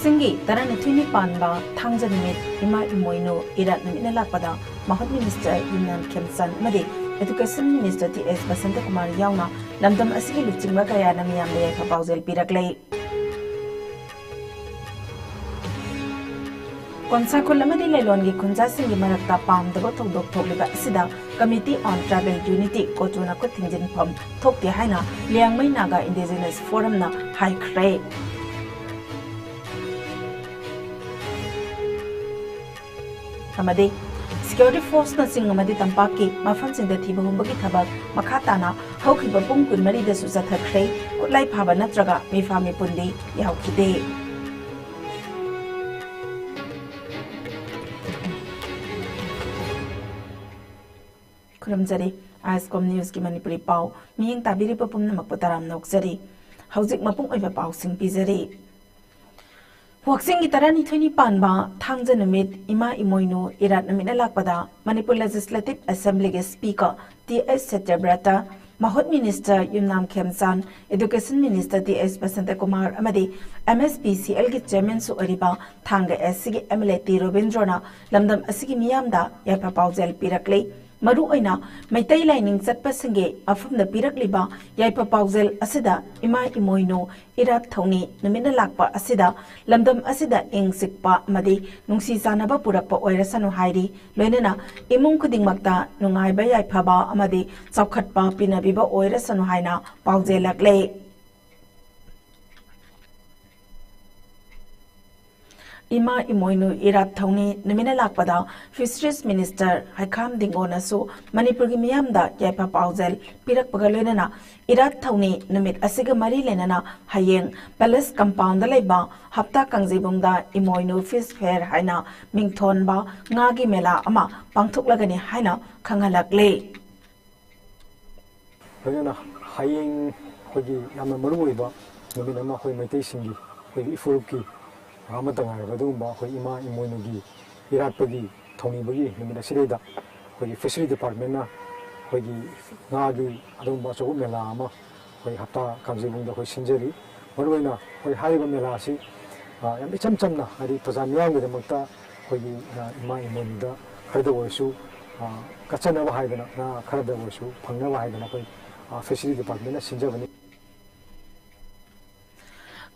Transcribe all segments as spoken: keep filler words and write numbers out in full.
ꯁꯤꯡꯒꯤ ꯇꯔꯥꯅꯤꯊꯣꯏꯅꯤ ꯄꯥꯟꯕ ꯊꯥꯡꯖ ꯅꯨꯃꯤꯠ ꯏꯃꯥ ꯏꯃꯣꯏꯅꯨ ꯏꯔꯥꯠ ꯅꯨꯃꯤꯠꯅ ꯂꯥꯛꯄꯗ ꯃꯍꯨꯠ ꯃꯤꯅꯤꯁꯇꯔ ꯌꯨꯝꯅꯥꯝ ꯈꯦꯝꯆꯥꯟ ꯑꯃꯗꯤ ꯑꯦꯗꯨꯀꯦꯁꯟ ꯃꯤꯅꯤꯁꯇꯔ ꯇꯤ ꯑꯦꯁ ꯕꯁꯟꯇ ꯀꯨꯃꯥꯔ ꯌꯥꯎꯅ ꯂꯝꯗꯝ ꯑꯁꯤꯒꯤ ꯂꯨꯆꯤꯡꯕ ꯀꯌꯥꯅ ꯃꯤꯌꯥꯝꯗ ꯌꯥꯏꯐ ꯄꯥꯎꯖꯦꯜ ꯄꯤꯔꯛꯂꯦ꯫ ꯀꯣꯟꯁꯥ ꯈꯨꯜ ꯑꯃꯗꯤ ꯂꯦꯂꯣꯟꯒꯤ ꯈꯨꯟꯖꯥꯁꯤꯡꯒꯤ ꯃꯔꯛꯇ ꯄꯥꯝꯗꯕ ꯊꯧꯗꯣꯛ ꯊꯣꯛꯂꯤꯕ ꯑꯁꯤꯗ Committee on Tribal Unity, ꯀꯣꯆꯨꯅ ꯈꯨꯠ ꯊꯤꯡꯖꯤꯟꯐꯝ ꯊꯣꯛꯇꯦ ꯍꯥꯏꯅ ꯂꯤꯌꯥꯡꯃꯩ ꯅꯥꯒꯥ ꯏꯟꯗꯤꯖꯤꯅꯁ ꯐꯣꯔꯝꯅ ꯍꯥꯏꯈ꯭ꯔꯦ꯫ ꯑꯃꯗꯤ ꯁꯦꯀ꯭ꯌꯨꯔꯤꯇꯤ ꯐꯣꯔꯁꯅ ꯆꯤꯡ ꯑꯃꯗꯤ ꯇꯝꯄꯥꯛꯀꯤ ꯃꯐꯝꯁꯤꯡꯗ ꯊꯤꯕ ꯍꯨꯝꯕꯒꯤ ꯊꯕꯛ ꯃꯈꯥ ꯇꯥꯅ ꯍꯧꯈꯤꯕ ꯄꯨꯡ ꯀꯨꯟꯃꯔꯤꯗꯁꯨ ꯆꯠꯊꯈ꯭ꯔꯦ꯫ ꯈꯨꯠꯂꯥꯏ ꯐꯥꯕ ꯅꯠꯇ꯭ꯔꯒ ꯃꯤꯐꯥ ꯃꯤꯄꯨꯟꯗꯤ ꯌꯥꯎꯈꯤꯗꯦ꯫ ꯈꯨꯔꯨꯝꯖꯔꯤ꯫ ꯑꯥꯏꯁꯀꯣꯝ ꯅ꯭ꯌꯨꯁꯀꯤ ꯃꯅꯤꯄꯨꯔꯤ ꯄꯥꯎ ꯃꯤꯠꯌꯦꯡ ꯇꯥꯕꯤꯔꯤꯕ ꯄꯨꯝꯅꯃꯛꯄꯨ ꯇꯔꯥꯝꯅ ꯑꯣꯛꯆꯔꯤ꯫ ꯍꯧꯖꯤꯛ ꯃꯄꯨꯡ ꯑꯣꯏꯕ ꯄꯥꯎꯁꯤꯡ ꯄꯤꯖꯔꯤ꯫ ꯋꯥꯛꯆꯤꯡꯒꯤ ꯇꯔꯥꯅꯤꯊꯣꯏꯅꯤ ꯄꯥꯟꯕ ꯊꯥꯡꯖ ꯅꯨꯃꯤꯠ ꯏꯃꯥ ꯏꯃꯣꯏꯅꯨ ꯏꯔꯥꯠ ꯅꯨꯃꯤꯠꯅ ꯂꯥꯛꯄꯗ ꯃꯅꯤꯄꯨꯔ ꯂꯦꯖꯤꯁꯂꯦꯇꯤꯚ ꯑꯦꯁꯦꯝꯕ꯭ꯂꯤꯒꯤ ꯁ꯭ꯄꯤꯀꯔ ꯇꯤ ꯑꯦꯁ ꯁꯇ꯭ꯌꯕ꯭ꯔꯇ, ꯃꯍꯨꯠ ꯃꯤꯅꯤꯁꯇꯔ ꯌꯨꯝꯅꯥꯝ ꯈꯦꯝꯆꯥꯟ, ꯑꯦꯗꯨꯀꯦꯁꯟ ꯃꯤꯅꯤꯁꯇꯔ ꯇꯤ ꯑꯦꯁ ꯕꯁꯟꯇ ꯀꯨꯃꯥꯔ ꯑꯃꯗꯤ ꯑꯦꯝ ꯑꯦꯁ ꯄꯤ ꯁꯤ ꯑꯦꯜꯒꯤ ꯆꯦꯌꯔꯃꯦꯟꯁꯨ ꯑꯣꯏꯔꯤꯕ ꯊꯥꯡꯒ ꯑꯦꯁ ꯁꯤꯒꯤ ꯑꯦꯝ ꯑꯦꯜ ꯑꯦ ꯇꯤ ꯔꯣꯕꯤꯟꯗ꯭ꯔꯣꯅ ꯂꯝꯗꯝ ꯑꯁꯤꯒꯤ ꯃꯤꯌꯥꯝꯗ ꯌꯥꯏꯐ ꯄꯥꯎꯖꯦꯜ ꯄꯤꯔꯛꯂꯤ꯫ ꯃꯔꯨꯑꯣꯏꯅ ꯃꯩꯇꯩ ꯂꯥꯏꯅꯤꯡ ꯆꯠꯄꯁꯤꯡꯒꯤ ꯃꯐꯝꯗ ꯄꯤꯔꯛꯂꯤꯕ ꯌꯥꯏꯐ ꯄꯥꯎꯖꯦꯜ ꯑꯁꯤꯗ ꯏꯃꯥ ꯏꯃꯣꯏꯅꯨ ꯏꯔꯥꯠ ꯊꯧꯅꯤ ꯅꯨꯃꯤꯠꯅ ꯂꯥꯛꯄ ꯑꯁꯤꯗ ꯂꯝꯗꯝ ꯑꯁꯤꯗ ꯏꯪ ꯆꯤꯛꯄ ꯑꯃꯗꯤ ꯅꯨꯡꯁꯤ ꯆꯥꯟꯅꯕ ꯄꯨꯔꯛꯄ ꯑꯣꯏꯔꯁꯅꯨ ꯍꯥꯏꯔꯤ꯫ ꯂꯣꯏꯅꯅ ꯏꯃꯨꯡ ꯈꯨꯗꯤꯡꯃꯛꯇ ꯅꯨꯡꯉꯥꯏꯕ ꯌꯥꯏꯐꯕ ꯑꯃꯗꯤ ꯆꯥꯎꯈꯠꯄ ꯄꯤꯅꯕꯤꯕ ꯑꯣꯏꯔꯁꯅꯨ ꯍꯥꯏꯅ ꯄꯥꯎꯖꯦꯜꯂꯛꯂꯦ꯫ ꯏꯃꯥ ꯏꯃꯣꯏꯅꯨ ꯏꯔꯥꯠ ꯊꯧꯅꯤ ꯅꯨꯃꯤꯠꯅ ꯂꯥꯛꯄꯗ ꯐꯤꯁꯔꯤꯁ ꯃꯤꯅꯤꯁꯇꯔ ꯍꯩꯈꯥꯝ ꯗꯤꯡꯒꯣꯅꯁꯨ ꯃꯅꯤꯄꯨꯔꯒꯤ ꯃꯤꯌꯥꯝꯗ ꯌꯥꯏꯐ ꯄꯥꯎꯖꯦꯜ ꯄꯤꯔꯛꯄꯒ ꯂꯣꯏꯅꯅ ꯏꯔꯥꯠ ꯊꯧꯅꯤ ꯅꯨꯃꯤꯠ ꯑꯁꯤꯒ ꯃꯔꯤ ꯂꯩꯅꯅ ꯍꯌꯦꯡ ꯄꯦꯂꯦꯁ ꯀꯝꯄꯥꯎꯟꯗ ꯂꯩꯕ ꯍꯞꯇꯥ ꯀꯥꯡꯖꯩꯕꯨꯡꯗ ꯏꯃꯣꯏꯅꯨ ꯐꯤꯁ ꯐꯦꯌꯔ ꯍꯥꯏꯅ ꯃꯤꯡꯊꯣꯟꯕ ꯉꯥꯒꯤ ꯃꯦꯂꯥ ꯑꯃ ꯄꯥꯡꯊꯣꯛꯂꯒꯅꯤ ꯍꯥꯏꯅ ꯈꯪꯍꯜꯂꯛꯂꯤ꯫ ꯂꯣꯏꯅꯅ ꯍꯌꯦꯡ ꯑꯩꯈꯣꯏꯒꯤ ꯌꯥꯝꯅ ꯃꯔꯨ ꯑꯣꯏꯕ ꯅꯨꯃꯤꯠ ꯑꯃ, ꯑꯩꯈꯣꯏ ꯃꯩꯇꯩꯁꯤꯡꯒꯤ, ꯑꯩꯈꯣꯏꯒꯤ ꯏꯐꯨꯔꯨꯞꯀꯤ ꯑꯃꯠꯇ ꯉꯥꯏꯔꯕ ꯑꯗꯨꯒꯨꯝꯕ ꯑꯩꯈꯣꯏ ꯏꯃꯥ ꯏꯃꯣꯏꯅꯨꯒꯤ ꯏꯔꯥꯠꯄꯒꯤ ꯊꯧꯅꯤꯕꯒꯤ ꯅꯨꯃꯤꯠ ꯑꯁꯤꯗꯩꯗ ꯑꯩꯈꯣꯏꯒꯤ ꯐꯤꯁꯔꯤ ꯗꯤꯄꯥꯔꯠꯃꯦꯟꯅ ꯑꯩꯈꯣꯏꯒꯤ ꯉꯥꯒꯤ ꯑꯗꯨꯒꯨꯝꯕ ꯑꯆꯧꯕ ꯃꯦꯂꯥ ꯑꯃ ꯑꯩꯈꯣꯏ ꯍꯞꯇꯥ ꯀꯥꯡꯖꯩꯕꯨꯡꯗ ꯑꯩꯈꯣꯏ ꯁꯤꯟꯖꯔꯤ꯫ ꯃꯔꯨꯑꯣꯏꯅ ꯑꯩꯈꯣꯏ ꯍꯥꯏꯔꯤꯕ ꯃꯦꯂꯥ ꯑꯁꯤ ꯑ, ꯌꯥꯝ ꯏꯆꯝ ꯆꯝꯅ, ꯍꯥꯏꯗꯤ ꯄ꯭ꯔꯖꯥ ꯃꯤꯌꯥꯝꯒꯤꯗꯃꯛꯇ ꯑꯩꯈꯣꯏꯒꯤ, ꯑ, ꯏꯃꯥ ꯏꯃꯣꯟꯗ ꯈꯔꯗ ꯑꯣꯏꯔꯁꯨ, ꯑ, ꯀꯠꯆꯅꯕ ꯍꯥꯏꯗꯅ, ꯉꯥ ꯈꯔꯗ ꯑꯣꯏꯔꯁꯨ ꯐꯪꯅꯕ ꯍꯥꯏꯗꯅ ꯑꯩꯈꯣꯏ, ꯑ, fishery departmentꯅ ꯁꯤꯟꯖꯕꯅꯤ꯫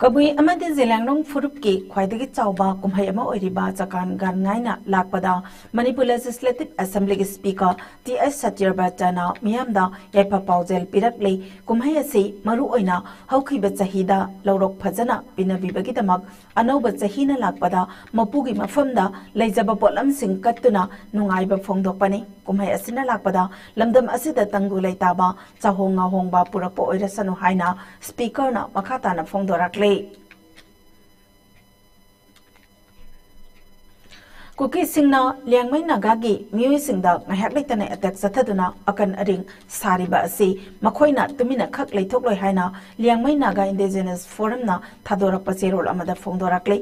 ꯀꯕꯨꯏ ꯑꯃꯗꯤ ꯖꯦꯂꯤꯌꯥꯡꯔꯣꯡ ꯐꯨꯔꯨꯞꯀꯤ ꯈ꯭ꯋꯥꯏꯗꯒꯤ ꯆꯥꯎꯕ ꯀꯨꯝꯍꯩ ꯑꯃ ꯑꯣꯏꯔꯤꯕ ꯆꯀꯥꯟ ꯒꯥꯟꯉꯥꯏꯅ ꯂꯥꯛꯄꯗ ꯃꯅꯤꯄꯨꯔ Legislative Assemblyꯒꯤ Speaker ꯇꯤ ꯑꯩꯆ ꯁꯇ꯭ꯌꯕ꯭ꯔꯇꯅ ꯃꯤꯌꯥꯝꯗ ꯌꯥꯏꯐ ꯄꯥꯎꯖꯦꯜ ꯄꯤꯔꯛꯂꯤ꯫ ꯀꯨꯝꯍꯩ ꯑꯁꯤ ꯃꯔꯨ ꯑꯣꯏꯅ ꯍꯧꯈꯤꯕ ꯆꯍꯤꯗ ꯂꯧꯔꯣꯛ ꯐꯖꯅ ꯄꯤꯅꯕꯤꯕꯒꯤꯗꯃꯛ ꯑꯅꯧꯕ ꯆꯍꯤꯅ ꯂꯥꯛꯄꯗ ꯃꯄꯨꯒꯤ ꯃꯐꯝꯗ ꯂꯩꯖꯕ ꯄꯣꯠꯂꯝꯁꯤꯡ ꯀꯠꯇꯨꯅ ꯅꯨꯡꯉꯥꯏꯕ ꯐꯣꯡꯗꯣꯛꯄꯅꯤ꯫ ꯀꯨꯝꯍꯩ ꯑꯁꯤꯅ ꯂꯥꯛꯄꯗ ꯂꯝꯗꯝ ꯑꯁꯤꯗ ꯇꯪꯗꯨ ꯂꯩꯇꯥꯕ ꯆꯥꯍꯣꯡ ꯉꯥꯍꯣꯡꯕ ꯄꯨꯔꯛꯄ ꯑꯣꯏꯔꯁꯅꯨ ꯍꯥꯏꯅ Speakerꯅ ꯃꯈꯥ ꯇꯥꯅ ꯐꯣꯡꯗꯣꯔꯛꯂꯤ꯫ ꯀꯨꯀꯤꯁꯤꯡꯅ ꯂꯤꯌꯥꯡꯃꯩ ꯅꯥꯒꯥꯒꯤ ꯃꯤꯑꯣꯏꯁꯤꯡꯗ ꯉꯥꯏꯍꯥꯛ ꯂꯩꯇꯅ attack ꯆꯠꯊꯗꯨꯅ ꯑꯀꯟ ꯑꯔꯤꯡ ꯁꯥꯔꯤꯕ ꯑꯁꯤ ꯃꯈꯣꯏꯅ ꯇꯨꯃꯤꯟꯅ ꯈꯛ ꯂꯩꯊꯣꯛꯂꯣꯏ ꯍꯥꯏꯅ ꯂꯤꯌꯥꯡꯃꯩ ꯅꯥꯒꯥ Indigenous Forumꯅ ꯊꯥꯗꯣꯔꯛꯄ ꯆꯦꯔꯣꯜ ꯑꯃꯗ ꯐꯣꯡꯗꯣꯔꯛꯂꯤ꯫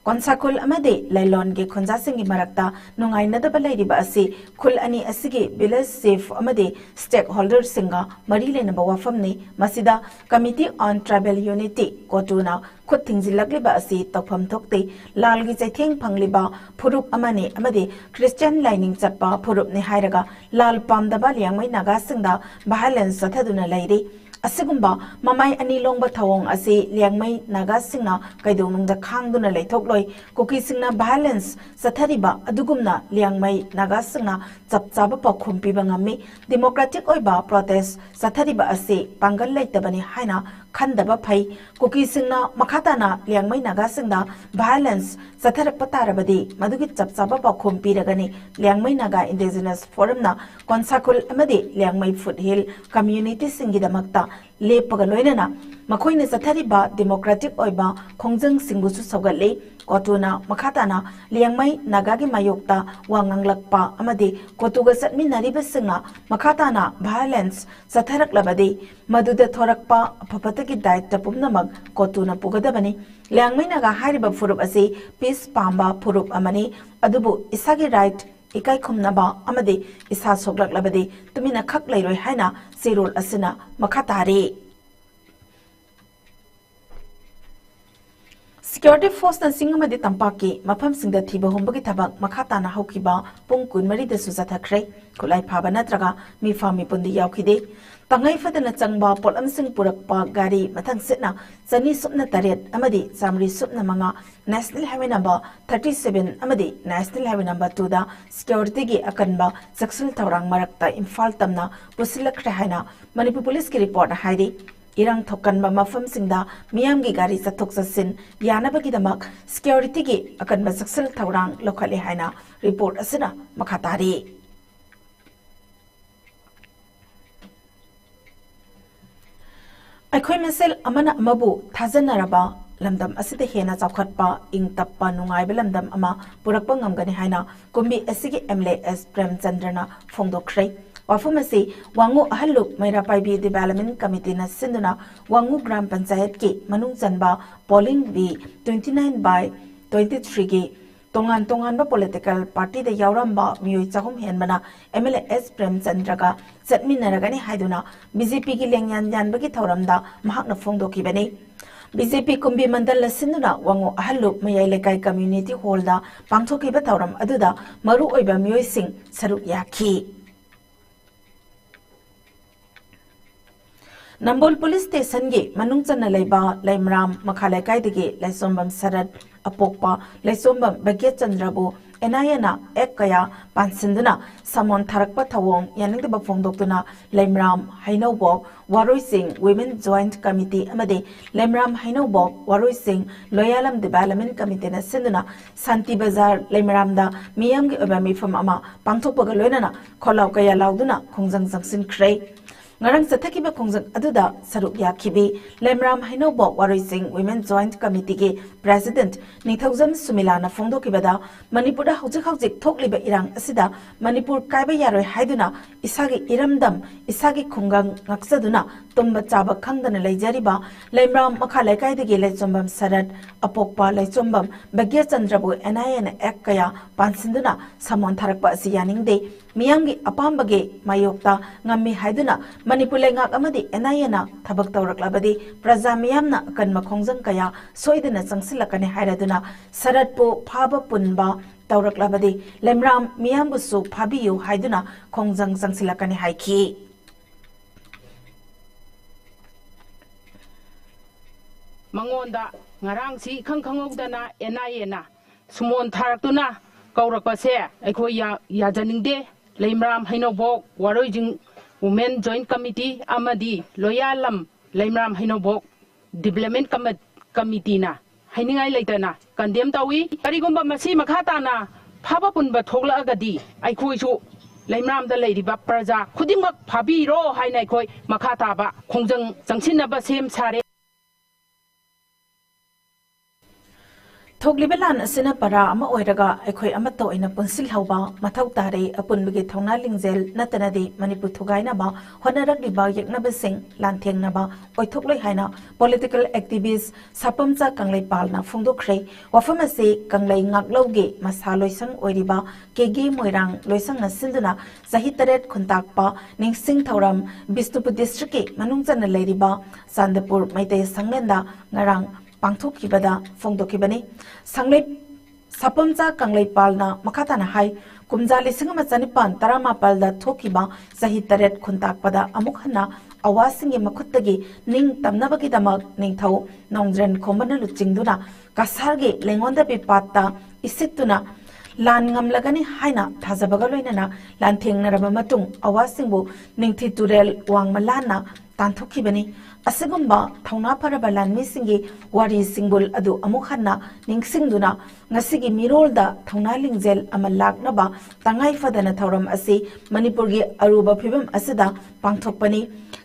ꯀꯣꯟꯁꯥꯈꯨꯜ ꯑꯃꯗꯤ ꯂꯥꯏꯂꯣꯟꯒꯤ ꯈꯨꯟꯖꯥꯁꯤꯡꯒꯤ ꯃꯔꯛꯇ ꯅꯨꯡꯉꯥꯏꯅꯗꯕ ꯂꯩꯔꯤꯕ ꯑꯁꯤ ꯈꯨꯜ ꯑꯅꯤ ꯑꯁꯤꯒꯤ village chief ꯑꯃꯗꯤ stakeholderꯁꯤꯡꯒ ꯃꯔꯤ ꯂꯩꯅꯕ ꯋꯥꯐꯝꯅꯤ꯫ ꯃꯁꯤꯗ Committee on Tribal Unity, ꯀꯣꯇꯨꯅ ꯈꯨꯠ ꯊꯤꯡꯖꯤꯜꯂꯛꯂꯤꯕ ꯑꯁꯤ ꯇꯧꯐꯝ ꯊꯣꯛꯇꯦ꯫ ꯂꯥꯜꯒꯤ ꯆꯩꯊꯦꯡ ꯐꯪꯂꯤꯕ ꯐꯨꯔꯨꯞ ꯑꯃꯅꯤ ꯑꯃꯗꯤ Christian ꯂꯥꯏꯅꯤꯡ ꯆꯠꯄ ꯐꯨꯔꯨꯞꯅꯤ ꯍꯥꯏꯔꯒ ꯂꯥꯜ ꯄꯥꯝꯗꯕ ꯂꯤꯌꯥꯡꯃꯩ ꯅꯥꯒꯥꯁꯤꯡꯗ violence ꯆꯠꯊꯗꯨꯅ ꯂꯩꯔꯤ꯫ ꯑꯁꯤꯒꯨꯝꯕ ꯃꯃꯥꯏ ꯑꯅꯤ ꯂꯣꯡꯕ ꯊꯧꯑꯣꯡ ꯑꯁꯤ ꯂꯤꯌꯥꯡꯃꯩ ꯅꯥꯒꯥꯁꯤꯡꯅ ꯀꯩꯗꯧꯅꯨꯡꯗ ꯈꯥꯡꯗꯨꯅ ꯂꯩꯊꯣꯛꯂꯣꯏ꯫ ꯀꯨꯀꯤꯁꯤꯡꯅ violence ꯆꯠꯊꯔꯤꯕ ꯑꯗꯨꯒꯨꯝꯅ ꯂꯤꯌꯥꯡꯃꯩ ꯅꯥꯒꯥꯁꯤꯡꯅ ꯆꯞ ꯆꯥꯕ ꯄꯥꯎꯈꯨꯝ ꯄꯤꯕ ꯉꯝꯃꯤ꯫ Democratic ꯑꯣꯏꯕ protest ꯆꯠꯊꯔꯤꯕ ꯑꯁꯤ ꯄꯥꯡꯒꯜ ꯂꯩꯇꯕꯅꯤ ꯍꯥꯏꯅ ꯈꯟꯗꯕ ꯐꯩ꯫ ꯀꯨꯀꯤꯁꯤꯡꯅ ꯃꯈꯥ ꯇꯥꯅ ꯂꯤꯌꯥꯡꯃꯩ ꯅꯥꯒꯥꯁꯤꯡꯗ violence ꯆꯠꯊꯔꯛꯄ ꯇꯥꯔꯕꯗꯤ ꯃꯗꯨꯒꯤ ꯆꯞ ꯆꯥꯕ ꯄꯥꯎꯈꯨꯝ ꯄꯤꯔꯒꯅꯤ꯫ ꯂꯤꯌꯥꯡꯃꯩ ꯅꯥꯒꯥ Indigenous Forumꯅ ꯀꯣꯟꯁꯥꯈꯨꯜ ꯑꯃꯗꯤ ꯂꯤꯌꯥꯡꯃꯩ Foothill communityꯁꯤꯡꯒꯤꯗꯃꯛꯇ ꯂꯦꯞꯄꯒ ꯂꯣꯏꯅꯅ ꯃꯈꯣꯏꯅ ꯆꯠꯊꯔꯤꯕ democratic ꯑꯣꯏꯕ ꯈꯣꯡꯖꯪꯁꯤꯡꯕꯨꯁꯨ ꯁꯧꯒꯠꯂꯤ꯫ ꯀꯣꯇꯨꯅ ꯃꯈꯥ ꯇꯥꯅ ꯂꯤꯌꯥꯡꯃꯩ ꯅꯥꯒꯥꯒꯤ ꯃꯥꯌꯣꯛꯇ ꯋꯥ ꯉꯥꯡꯂꯛꯄ ꯑꯃꯗꯤ ꯀꯣꯇꯨꯒ ꯆꯠꯃꯤꯟꯅꯔꯤꯕꯁꯤꯡꯅ ꯃꯈꯥ ꯇꯥꯅ violence ꯆꯠꯊꯔꯛꯂꯕꯗꯤ ꯃꯗꯨꯗ ꯊꯣꯔꯛꯄ ꯑꯐ ꯐꯠꯇꯒꯤ ꯗꯥꯏꯇ ꯄꯨꯝꯅꯃꯛ ꯀꯣꯇꯨꯅ ꯄꯨꯒꯗꯕꯅꯤ꯫ ꯂꯤꯌꯥꯡꯃꯩ ꯅꯥꯒꯥ ꯍꯥꯏꯔꯤꯕ ꯐꯨꯔꯨꯞ ꯑꯁꯤ peace ꯄꯥꯝꯕ ꯐꯨꯔꯨꯞ ꯑꯃꯅꯤ, ꯑꯗꯨꯕꯨ ꯏꯁꯥꯒꯤ right ꯏꯀꯥꯏ ꯈꯨꯝꯅꯕ ꯑꯃꯗꯤ ꯏꯁꯥ ꯁꯣꯛꯂꯛꯂꯕꯗꯤ ꯇꯨꯃꯤꯟꯅ ꯈꯛ ꯂꯩꯔꯣꯏ ꯍꯥꯏꯅ ꯆꯦꯔꯣꯜ ꯑꯁꯤꯅ ꯃꯈꯥ ꯇꯥꯔꯤ꯫ Security forceꯅ ꯆꯤꯡ ꯑꯃꯗꯤ ꯇꯝꯄꯥꯛꯀꯤ ꯃꯐꯝꯁꯤꯡꯗ ꯊꯤꯕ ꯍꯨꯝꯕꯒꯤ ꯊꯕꯛ ꯃꯈꯥ ꯇꯥꯅ ꯍꯧꯈꯤꯕ ꯄꯨꯡ ꯀꯨꯟꯃꯔꯤꯗꯁꯨ ꯆꯠꯊꯈ꯭ꯔꯦ꯫ ꯈꯨꯠꯂꯥꯏ ꯐꯥꯕ ꯅꯠꯇ꯭ꯔꯒ ꯃꯤꯐꯥ ꯃꯤꯄꯨꯟꯗꯤ ꯌꯥꯎꯈꯤꯗꯦ꯫ ꯇꯉꯥꯏ ꯐꯗꯅ ꯆꯪꯕ ꯄꯣꯠꯂꯝꯁꯤꯡ ꯄꯨꯔꯛꯄ ꯒꯥꯔꯤ ꯃꯊꯪꯁꯤꯠꯅ ꯆꯅꯤ ꯁꯨꯞꯅ ꯇꯔꯦꯠ ꯑꯃꯗꯤ ꯆꯥꯃꯔꯤ ꯁꯨꯞꯅ ꯃꯉꯥ National Highway number thirty seven ꯑꯃꯗꯤ National Highway number twoꯗ securityꯒꯤ ꯑꯀꯟꯕ ꯆꯦꯛꯁꯤꯜ ꯊꯧꯔꯥꯡ ꯃꯔꯛꯇ ꯏꯝꯐꯥꯜ ꯇꯝꯅ ꯄꯨꯁꯤꯜꯂꯛꯈ꯭ꯔꯦ ꯍꯥꯏꯅ ꯃꯅꯤꯄꯨꯔ ꯄꯨꯂꯤꯁꯀꯤ ꯔꯤꯄꯣꯔꯠꯅ ꯍꯥꯏꯔꯤ꯫ ꯏꯔꯥꯡ ꯊꯣꯛꯀꯟꯕ ꯃꯐꯝꯁꯤꯡꯗ ꯃꯤꯌꯥꯝꯒꯤ ꯒꯥꯔꯤ ꯆꯠꯊꯣꯛ ꯆꯠꯁꯤꯟ ꯌꯥꯅꯕꯒꯤꯗꯃꯛ securityꯒꯤ ꯑꯀꯟꯕ ꯆꯦꯛꯁꯤꯜ ꯊꯧꯔꯥꯡ ꯂꯧꯈꯠꯂꯦ ꯍꯥꯏꯅ ꯔꯤꯄꯣꯔꯠ ꯑꯁꯤꯅ ꯃꯈꯥ ꯇꯥꯔꯤ꯫ ꯑꯩꯈꯣꯏ ꯃꯁꯦꯜ ꯑꯃꯅ ꯑꯃꯕꯨ ꯊꯥꯖꯅꯔꯕ ꯂꯝꯗꯝ ꯑꯁꯤꯗ ꯍꯦꯟꯅ ꯆꯥꯎꯈꯠꯄ, ꯏꯪ ꯇꯞꯄ, ꯅꯨꯡꯉꯥꯏꯕ ꯂꯝꯗꯝ ꯑꯃ ꯄꯨꯔꯛꯄ ꯉꯝꯒꯅꯤ ꯍꯥꯏꯅ ꯀꯨꯝꯕꯤ ꯑꯁꯤꯒꯤ MLA S ꯄ꯭ꯔꯦꯝꯆꯟꯗ꯭ꯔꯅ ꯐꯣꯡꯗꯣꯛꯈ꯭ꯔꯦ꯫ ꯋꯥꯐꯝ ꯑꯁꯤ ꯋꯥꯉꯨ ꯑꯍꯜꯂꯨꯞ ꯃꯩꯔꯥ ꯄꯥꯏꯕꯤ Development Committeeꯅ ꯁꯤꯟꯗꯨꯅ ꯋꯥꯉꯨ ꯒ꯭ꯔꯥꯝ ꯄꯟꯆꯥꯌꯠꯀꯤ ꯃꯅꯨꯡ ꯆꯟꯕ polling booth twenty nine by twenty threeꯒꯤ ꯇꯣꯉꯥꯟ ꯇꯣꯉꯥꯟꯕ political partyꯗ ꯌꯥꯎꯔꯝꯕ ꯃꯤꯑꯣꯏ ꯆꯍꯨꯝ ꯍꯦꯟꯕꯅ MLA S ꯄ꯭ꯔꯦꯝꯆꯟꯗ꯭ꯔꯒ ꯆꯠꯃꯤꯟꯅꯔꯒꯅꯤ ꯍꯥꯏꯗꯨꯅ BJPꯒꯤ ꯂꯦꯡꯌꯥꯟ ꯌꯥꯟꯕꯒꯤ ꯊꯧꯔꯝꯗ ꯃꯍꯥꯛꯅ ꯐꯣꯡꯗꯣꯛꯈꯤꯕꯅꯤ꯫ BJP ꯀꯨꯝꯕꯤ ꯃꯟꯗꯜꯅ ꯁꯤꯟꯗꯨꯅ ꯋꯥꯉꯨ ꯑꯍꯜꯂꯨꯞ ꯃꯌꯥꯏ ꯂꯩꯀꯥꯏ community hallꯗ ꯄꯥꯡꯊꯣꯛꯈꯤꯕ ꯊꯧꯔꯝ ꯑꯗꯨꯗ ꯃꯔꯨꯑꯣꯏꯕ ꯃꯤꯑꯣꯏꯁꯤꯡ ꯁꯔꯨꯛ ꯌꯥꯈꯤ꯫ ꯅꯝꯕꯣꯜ police stationꯒꯤ ꯃꯅꯨꯡ ꯆꯟꯅ ꯂꯩꯕ ꯂꯩꯃꯔꯥꯝ ꯃꯈꯥ ꯂꯩꯀꯥꯏꯗꯒꯤ ꯂꯩꯆꯣꯝꯕꯝ ꯁꯔꯠ ꯑꯄꯣꯛꯄ ꯂꯩꯆꯣꯝꯕꯝ ꯚꯥꯒ꯭ꯌꯆꯟꯗ꯭ꯔꯕꯨ NIAꯅ act ꯀꯌꯥ ꯄꯥꯟꯁꯤꯟꯗꯨꯅ summon ꯊꯥꯔꯛꯄ ꯊꯧꯑꯣꯡ ꯌꯥꯅꯤꯡꯗꯕ ꯐꯣꯡꯗꯣꯛꯇꯨꯅ ꯂꯩꯃꯔꯥꯝ ꯍꯩꯅꯧꯕꯣꯛ ꯋꯥꯔꯣꯏꯁꯤꯡ Women Joint Committee ꯑꯃꯗꯤ ꯂꯩꯃꯔꯥꯝ ꯍꯩꯅꯧꯕꯣꯛ ꯋꯥꯔꯣꯏꯁꯤꯡ ꯂꯣꯌꯥꯂꯝ Development Committeeꯅ ꯁꯤꯟꯗꯨꯅ ꯁꯥꯟꯇꯤ ꯕꯖꯥꯔ ꯂꯩꯃꯔꯥꯝꯗ ꯃꯤꯌꯥꯝꯒꯤ ꯑꯣꯏꯕ ꯃꯤꯐꯝ ꯑꯃ ꯄꯥꯡꯊꯣꯛꯄꯒ ꯂꯣꯏꯅꯅ ꯈꯣꯜꯂꯥꯎ ꯀꯌꯥ ꯂꯥꯎꯗꯨꯅ ꯈꯣꯡꯖꯪ ꯆꯪꯁꯤꯟꯈ꯭ꯔꯦ꯫ ꯉꯔꯥꯡ ꯆꯠꯊꯈꯤꯕ ꯈꯣꯡꯖꯪ ꯑꯗꯨꯗ ꯁꯔꯨꯛ ꯌꯥꯈꯤꯕꯤ ꯂꯩꯃꯔꯥꯝ ꯍꯩꯅꯧꯕꯣꯛ ꯋꯥꯔꯣꯏꯁꯤꯡ Women Joint Committeeꯒꯤ president ꯅꯤꯡꯊꯧꯖꯝ ꯁꯨꯃꯤꯂꯥꯅ ꯐꯣꯡꯗꯣꯛꯈꯤꯕꯗ, ꯃꯅꯤꯄꯨꯔꯗ ꯍꯧꯖꯤꯛ ꯍꯧꯖꯤꯛ ꯊꯣꯛꯂꯤꯕ ꯏꯔꯥꯡ ꯑꯁꯤꯗ ꯃꯅꯤꯄꯨꯔ ꯀꯥꯏꯕ ꯌꯥꯔꯣꯏ ꯍꯥꯏꯗꯨꯅ ꯏꯁꯥꯒꯤ ꯏꯔꯝꯗꯝ, ꯏꯁꯥꯒꯤ ꯈꯨꯡꯒꯪ ꯉꯥꯛꯆꯗꯨꯅ ꯇꯨꯝꯕ ꯆꯥꯕ ꯈꯪꯗꯅ ꯂꯩꯖꯔꯤꯕ ꯂꯩꯃꯔꯥꯝ ꯃꯈꯥ ꯂꯩꯀꯥꯏꯗꯒꯤ ꯂꯩꯆꯣꯝꯕꯝ ꯁꯔꯠ ꯑꯄꯣꯛꯄ ꯂꯩꯆꯣꯝꯕꯝ ꯚꯥꯒ꯭ꯌꯆꯟꯗ꯭ꯔꯕꯨ NIAꯅ act ꯀꯌꯥ ꯄꯥꯟꯁꯤꯟꯗꯨꯅ summon ꯊꯥꯔꯛꯄ ꯑꯁꯤ ꯌꯥꯅꯤꯡꯗꯦ꯫ ꯃꯤꯌꯥꯝꯒꯤ ꯑꯄꯥꯝꯕꯒꯤ ꯃꯥꯌꯣꯛꯇ ꯉꯝꯃꯤ ꯍꯥꯏꯗꯨꯅ ꯃꯅꯤꯄꯨꯔ ꯂꯩꯉꯥꯛ ꯑꯃꯗꯤ NIAꯅ ꯊꯕꯛ ꯇꯧꯔꯛꯂꯕꯗꯤ ꯄ꯭ꯔꯖꯥ ꯃꯤꯌꯥꯝꯅ ꯑꯀꯟꯕ ꯈꯣꯡꯖꯪ ꯀꯌꯥ ꯁꯣꯏꯗꯅ ꯆꯪꯁꯤꯜꯂꯛꯀꯅꯤ ꯍꯥꯏꯔꯗꯨꯅ ꯁꯔꯠꯄꯨ ꯐꯥꯕ ꯄꯨꯟꯕ ꯇꯧꯔꯛꯂꯕꯗꯤ ꯂꯩꯃꯔꯥꯝ ꯃꯤꯌꯥꯝꯕꯨꯁꯨ ꯐꯥꯕꯤꯌꯨ ꯍꯥꯏꯗꯨꯅ ꯈꯣꯡꯖꯪ ꯆꯪꯁꯤꯜꯂꯛꯀꯅꯤ ꯍꯥꯏꯈꯤ꯫ ꯃꯉꯣꯟꯗ ꯉꯔꯥꯡꯁꯤ ꯏꯈꯪ ꯈꯪꯍꯧꯗꯅ NIAꯅ ꯁꯨꯃꯣꯟ ꯊꯥꯔꯛꯇꯨꯅ ꯀꯧꯔꯛꯄꯁꯦ ꯑꯩꯈꯣꯏ ꯌꯥ-, ꯌꯥꯖꯅꯤꯡꯗꯦ꯫ ꯂꯩꯃꯔꯥꯝ ꯍꯩꯅꯧꯕꯣꯛ ꯋꯥꯔꯣꯏꯖꯤꯡ Women Joint Committee ꯑꯃꯗꯤ ꯂꯣꯌꯥꯂꯝ ꯂꯩꯃꯔꯥꯝ ꯍꯩꯅꯧꯕꯣꯛ Development Commi-, Committeeꯅ ꯍꯥꯏꯅꯤꯡꯉꯥꯏ ꯂꯩꯇꯅ condemn ꯇꯧꯏ꯫ ꯀꯔꯤꯒꯨꯝꯕ ꯃꯁꯤ ꯃꯈꯥ ꯇꯥꯅ ꯐꯥꯕ ꯄꯨꯟꯕ ꯊꯣꯛꯂꯛꯑꯒꯗꯤ ꯑꯩꯈꯣꯏꯁꯨ ꯂꯩꯃꯔꯥꯝꯗ ꯂꯩꯔꯤꯕ ꯄ꯭ꯔꯖꯥ ꯈꯨꯗꯤꯡꯃꯛ ꯐꯥꯕꯤꯔꯣ ꯍꯥꯏꯅ ꯑꯩꯈꯣꯏ ꯃꯈꯥ ꯇꯥꯕ ꯈꯣꯡꯖꯪ ꯆꯪꯁꯤꯟꯅꯕ ꯁꯦꯝ ꯁꯥꯔꯦ꯫ ꯊꯣꯛꯂꯤꯕ ꯂꯥꯟ ꯑꯁꯤꯅ ꯄꯔꯥ ꯑꯃ ꯑꯣꯏꯔꯒ ꯑꯩꯈꯣꯏ ꯑꯃꯠꯇ ꯑꯣꯏꯅ ꯄꯨꯟꯁꯤꯜꯍꯧꯕ ꯃꯊꯧ ꯇꯥꯔꯦ꯫ ꯑꯄꯨꯟꯕꯒꯤ ꯊꯧꯅꯥ ꯂꯤꯡꯖꯦꯜ ꯅꯠꯇꯅꯗꯤ ꯃꯅꯤꯄꯨꯔ ꯊꯨꯒꯥꯏꯅꯕ ꯍꯣꯠꯅꯔꯛꯂꯤꯕ ꯌꯦꯛꯅꯕꯁꯤꯡ ꯂꯥꯟꯊꯦꯡꯅꯕ ꯑꯣꯏꯊꯣꯛꯂꯣꯏ ꯍꯥꯏꯅ political activist ꯁꯥꯄꯝꯆꯥ ꯀꯪꯂꯩꯄꯥꯜꯅ ꯐꯣꯡꯗꯣꯛꯈ꯭ꯔꯦ꯫ ꯋꯥꯐꯝ ꯑꯁꯤ ꯀꯪꯂꯩ ꯉꯥꯛꯂꯧꯒꯤ ꯃꯁꯥ ꯂꯣꯏꯁꯪ ꯑꯣꯏꯔꯤꯕ KG ꯃꯣꯏꯔꯥꯡ ꯂꯣꯏꯁꯪꯅ ꯁꯤꯟꯗꯨꯅ ꯆꯍꯤ ꯇꯔꯦꯠ ꯈꯨꯟꯇꯥꯛꯄ ꯅꯤꯡꯁꯤꯡ ꯊꯧꯔꯝ ꯕꯤꯁꯅꯨꯄꯨꯔ districtꯀꯤ ꯃꯅꯨꯡ ꯆꯟꯅ ꯂꯩꯔꯤꯕ ꯆꯥꯟꯗꯄꯨꯔ ꯃꯩꯇꯩ ꯁꯪꯂꯦꯟꯗ ꯉꯔꯥꯡ ꯄꯥꯡꯊꯣꯛꯈꯤꯕꯗ ꯐꯣꯡꯗꯣꯛꯈꯤꯕꯅꯤ꯫ ꯁꯪꯂꯩ ꯁꯥꯄꯝꯆꯥ ꯀꯪꯂꯩꯄꯥꯜꯅ ꯃꯈꯥ ꯇꯥꯅ ꯍꯥꯏ, ꯀꯨꯝꯖꯥ ꯂꯤꯁꯤꯡ ꯑꯃ ꯆꯅꯤꯄꯥꯟ ꯇꯔꯥꯃꯥꯄꯜꯗ ꯊꯣꯛꯈꯤꯕ ꯆꯍꯤ ꯇꯔꯦꯠ ꯈꯨꯟꯇꯥꯛꯄꯗ ꯑꯃꯨꯛ ꯍꯟꯅ ꯑꯋꯥꯁꯤꯡꯒꯤ ꯃꯈꯨꯠꯇꯒꯤ ꯅꯤꯡ ꯇꯝꯅꯕꯒꯤꯗꯃꯛ ꯅꯤꯡꯊꯧ ꯅꯣꯡꯖ꯭ꯔꯦꯟ ꯈꯣꯝꯕꯅ ꯂꯨꯆꯤꯡꯗꯨꯅ ꯀꯁꯥꯔꯒꯤ ꯂꯦꯡꯉꯣꯟꯗꯕꯤ ꯄꯥꯠꯇ ꯏꯁꯤꯠꯇꯨꯅ ꯂꯥꯟ ꯉꯝꯂꯒꯅꯤ ꯍꯥꯏꯅ ꯊꯥꯖꯕꯒ ꯂꯣꯏꯅꯅ ꯂꯥꯟꯊꯦꯡꯅꯔꯕ ꯃꯇꯨꯡ ꯑꯋꯥꯁꯤꯡꯕꯨ ꯅꯤꯡꯊꯤ ꯇꯨꯔꯦꯜ ꯋꯥꯡꯃ ꯂꯥꯟꯅ ꯇꯥꯟꯊꯣꯛꯈꯤꯕꯅꯤ꯫ ꯑꯁꯤꯒꯨꯝꯕ ꯊꯧꯅꯥ ꯐꯔꯕ ꯂꯥꯟꯃꯤꯁꯤꯡꯒꯤ ꯋꯥꯔꯤ ꯁꯤꯡꯕꯨꯜ ꯑꯗꯨ ꯑꯃꯨꯛ ꯍꯟꯅ ꯅꯤꯡꯁꯤꯡꯗꯨꯅ ꯉꯁꯤꯒꯤ ꯃꯤꯔꯣꯜꯗ ꯊꯧꯅꯥ ꯂꯤꯡꯖꯦꯜ ꯑꯃ ꯂꯥꯛꯅꯕ ꯇꯉꯥꯏ ꯐꯗꯅ ꯊꯧꯔꯝ ꯑꯁꯤ ꯃꯅꯤꯄꯨꯔꯒꯤ ꯑꯔꯨꯕ ꯐꯤꯕꯝ ꯑꯁꯤꯗ ꯄꯥꯡꯊꯣꯛꯄꯅꯤ꯫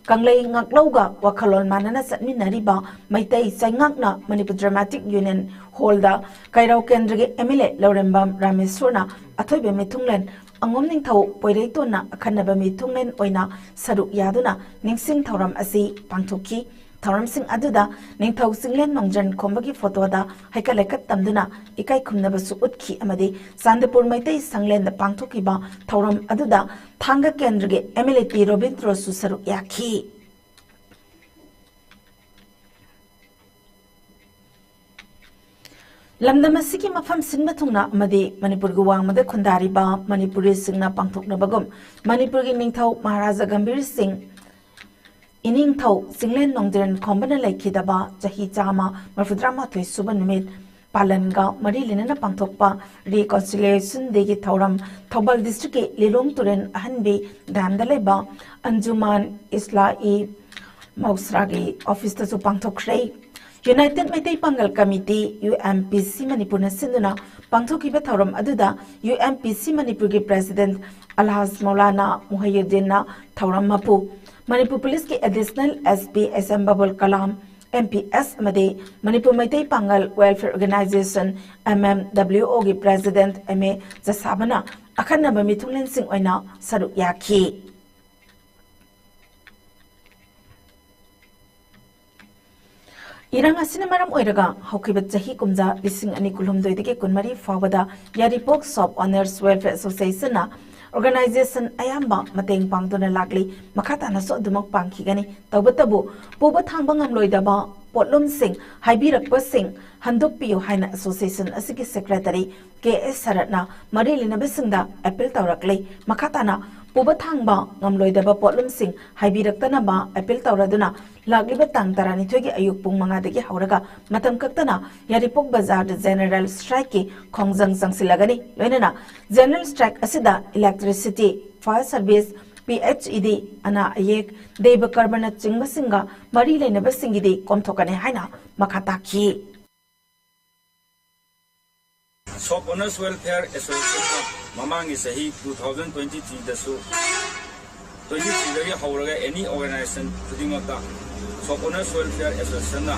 ꯀꯪꯂꯩ ꯉꯥꯛꯂꯧꯒ ꯋꯥꯈꯜꯂꯣꯟ ꯃꯥꯟꯅꯅ ꯆꯠꯃꯤꯟꯅꯔꯤꯕ ꯃꯩꯇꯩ ꯆꯩꯉꯥꯛꯅ ꯃꯅꯤꯄꯨꯔ Dramatic Union Hallꯗ ꯀꯩꯔꯥꯎ ꯀꯦꯟꯗ꯭ꯔꯒꯤ MLA ꯂꯧꯔꯦꯝꯕꯝ ꯔꯥꯃꯦꯁꯣꯔꯅ ꯑꯊꯣꯏꯕ ꯃꯤꯊꯨꯡꯂꯦꯟ ꯑꯉꯣꯝ ꯅꯤꯡꯊꯧ ꯄꯣꯏꯔꯩꯇꯣꯟꯅ ꯑꯈꯟꯅꯕ ꯃꯤꯊꯨꯡꯂꯦꯟ ꯑꯣꯏꯅ ꯁꯔꯨꯛ ꯌꯥꯗꯨꯅ ꯅꯤꯡꯁꯤꯡ ꯊꯧꯔꯝ ꯑꯁꯤ ꯄꯥꯡꯊꯣꯛꯈꯤ꯫ ꯊꯧꯔꯝꯁꯤꯡ ꯑꯗꯨꯗ ꯅꯤꯡꯊꯧ ꯆꯤꯡꯂꯦꯟ ꯅꯣꯡꯖ꯭ꯔꯦꯟ ꯈꯣꯝꯕꯒꯤ ꯐꯣꯇꯣꯗ ꯍꯩꯀꯠ ꯂꯩꯀꯠ ꯇꯝꯗꯨꯅ ꯏꯀꯥꯏ ꯈꯨꯝꯅꯕꯁꯨ ꯎꯠꯈꯤ ꯑꯃꯗꯤ ꯆꯥꯟꯗꯄꯨꯔ ꯃꯩꯇꯩ ꯁꯪꯂꯦꯟꯗ ꯄꯥꯡꯊꯣꯛꯈꯤꯕ ꯊꯧꯔꯝ ꯑꯗꯨꯗ ꯊꯥꯡꯒ ꯀꯦꯟꯗ꯭ꯔꯒꯤ ꯑꯦꯝ ꯑꯦꯜ ꯑꯦ ꯇꯤ ꯔꯣꯕꯤꯟꯗ꯭ꯔꯣꯁꯨ ꯁꯔꯨꯛ ꯌꯥꯈꯤ꯫ ꯂꯝꯗꯝ ꯑꯁꯤꯒꯤ ꯃꯐꯝ ꯁꯤꯟꯕ ꯊꯨꯡꯅ ꯑꯃꯗꯤ ꯃꯅꯤꯄꯨꯔꯒꯤ ꯋꯥꯡꯃꯗ ꯈꯨꯟꯗꯥꯔꯤꯕ ꯃꯅꯤꯄꯨꯔꯤꯁꯤꯡꯅ ꯄꯥꯡꯊꯣꯛꯅꯕꯒꯨꯝ ꯃꯅꯤꯄꯨꯔꯒꯤ ꯅꯤꯡꯊꯧ ꯃꯍꯥꯔꯥꯖꯥ ꯒꯝꯚꯤꯔ ꯁꯤꯡ ꯏꯅꯤꯡꯊꯧ ꯆꯤꯡꯂꯦꯟ ꯅꯣꯡꯖ꯭ꯔꯦꯟ ꯈꯣꯝꯕꯅ ꯂꯩꯈꯤꯗꯕ ꯆꯍꯤ ꯆꯥꯝꯃ ꯃꯔꯤꯐꯨꯇꯔꯥꯃꯥꯊꯣꯏ ꯁꯨꯕ ꯅꯨꯃꯤꯠ ꯄꯥꯂꯟꯒ ꯃꯔꯤ ꯂꯩꯅꯅ ꯄꯥꯡꯊꯣꯛꯄ Reconciliation Dayꯒꯤ ꯊꯧꯔꯝ ꯊꯧꯕꯥꯜ districtꯀꯤ ꯂꯤꯂꯣꯡ ꯇꯨꯔꯦꯜ ꯑꯍꯟꯕꯤ ꯗꯥꯝꯗ ꯂꯩꯕ ꯑꯟꯖꯨꯃꯥꯟ ꯏꯁꯂꯥ ꯏ ꯃꯧꯁ꯭ꯔꯥꯒꯤ officeꯇꯁꯨ ꯄꯥꯡꯊꯣꯛꯈ꯭ꯔꯦ꯫ United ꯃꯩꯇꯩ ꯄꯥꯡꯒꯜ Committee, U M P C ꯃꯅꯤꯄꯨꯔꯅ ꯁꯤꯟꯗꯨꯅ ꯄꯥꯡꯊꯣꯛꯈꯤꯕ ꯊꯧꯔꯝ ꯑꯗꯨꯗ U M P C ꯃꯅꯤꯄꯨꯔꯒꯤ President ꯑꯜꯍꯥꯖ ꯃꯧꯂꯥꯅꯥ ꯃꯨꯍꯩꯌꯨꯗꯤꯟꯅ ꯊꯧꯔꯝ ꯃꯄꯨ, ꯃꯅꯤꯄꯨꯔ ꯄꯨꯂꯤꯁꯀꯤ Additional S P S M ꯕꯕꯨꯜ Kalam, M P S, ꯑꯃꯗꯤ ꯃꯅꯤꯄꯨꯔ ꯃꯩꯇꯩ ꯄꯥꯡꯒꯜ Welfare Organisation, M M W Oꯒꯤ President M A ꯖꯁꯥꯕꯅ ꯑꯈꯟꯅꯕ ꯃꯤꯊꯨꯡꯂꯦꯟꯁꯤꯡ ꯑꯣꯏꯅ ꯁꯔꯨꯛ ꯌꯥꯈꯤ꯫ ꯏꯔꯥꯡ ꯑꯁꯤꯅ ꯃꯔꯝ ꯑꯣꯏꯔꯒ ꯍꯧꯈꯤꯕ ꯆꯍꯤ ꯀꯨꯝꯖꯥ ꯂꯤꯁꯤꯡ ꯑꯅꯤ ꯀꯨꯟꯍꯨꯝꯗꯣꯏꯗꯒꯤ ꯀꯨꯟꯃꯔꯤ ꯐꯥꯎꯕꯗ ꯌꯥꯏꯔꯤꯄꯣꯛ Shop Owners Welfare Associationꯅ organization ꯑꯌꯥꯝꯕ ꯃꯇꯦꯡ ꯄꯥꯡꯗꯨꯅ ꯂꯥꯛꯂꯤ꯫ ꯃꯈꯥ ꯇꯥꯅꯁꯨ ꯑꯗꯨꯃꯛ ꯄꯥꯡꯈꯤꯒꯅꯤ꯫ ꯇꯧꯕꯇꯕꯨ ꯄꯨꯕ ꯊꯥꯡꯕ ꯉꯝꯂꯣꯏꯗꯕ ꯄꯣꯠꯂꯨꯝꯁꯤꯡ ꯍꯥꯏꯕꯤꯔꯛꯄꯁꯤꯡ ꯍꯟꯗꯣꯛꯄꯤꯌꯨ ꯍꯥꯏꯅ association ꯑꯁꯤꯒꯤ secretary K S ꯁꯔꯠꯅ ꯃꯔꯤ ꯂꯩꯅꯕꯁꯤꯡꯗ appeal ꯇꯧꯔꯛꯂꯤ꯫ ꯃꯈꯥ ꯇꯥꯅ ꯄꯨꯕ ꯊꯥꯡꯕ ꯉꯝꯂꯣꯏꯗꯕ ꯄꯣꯠꯂꯨꯝꯁꯤꯡ ꯍꯥꯏꯕꯤꯔꯛꯇꯅꯕ appeal ꯇꯧꯔꯗꯨꯅ ꯂꯥꯛꯂꯤꯕ ꯇꯥꯡ ꯇꯔꯥꯅꯤꯊꯣꯏꯒꯤ ꯑꯌꯨꯛ ꯄꯨꯡ ꯃꯉꯥꯗꯒꯤ ꯍꯧꯔꯒ ꯃꯇꯝ ꯀꯛꯇꯅ ꯌꯥꯏꯔꯤꯄꯣꯛ ꯕꯖꯥꯔꯗ general strikeꯀꯤ ꯈꯣꯡꯖꯪ ꯆꯪꯁꯤꯜꯂꯒꯅꯤ꯫ ꯂꯣꯏꯅꯅ general strike ꯑꯁꯤꯗ electricity, fire service, P H E D, ꯑꯅꯥ ꯑꯌꯦꯛ, ꯗꯦꯕ ꯀꯔꯃꯅꯆꯤꯡꯕꯁꯤꯡꯒ ꯃꯔꯤ ꯂꯩꯅꯕꯁꯤꯡꯒꯤꯗꯤ ꯀꯣꯝꯊꯣꯛꯀꯅꯤ ꯍꯥꯏꯅ ꯃꯈꯥ ꯇꯥꯈꯤ꯫ Shop Owners Welfare Associationꯅ ꯃꯃꯥꯡꯒꯤ ꯆꯍꯤ two thousand twenty threeꯗꯁꯨ, twenty threeꯗꯒꯤ ꯍꯧꯔꯒ any organization ꯈꯨꯗꯤꯡꯃꯛꯇ Shop Owners Welfare Associationꯅ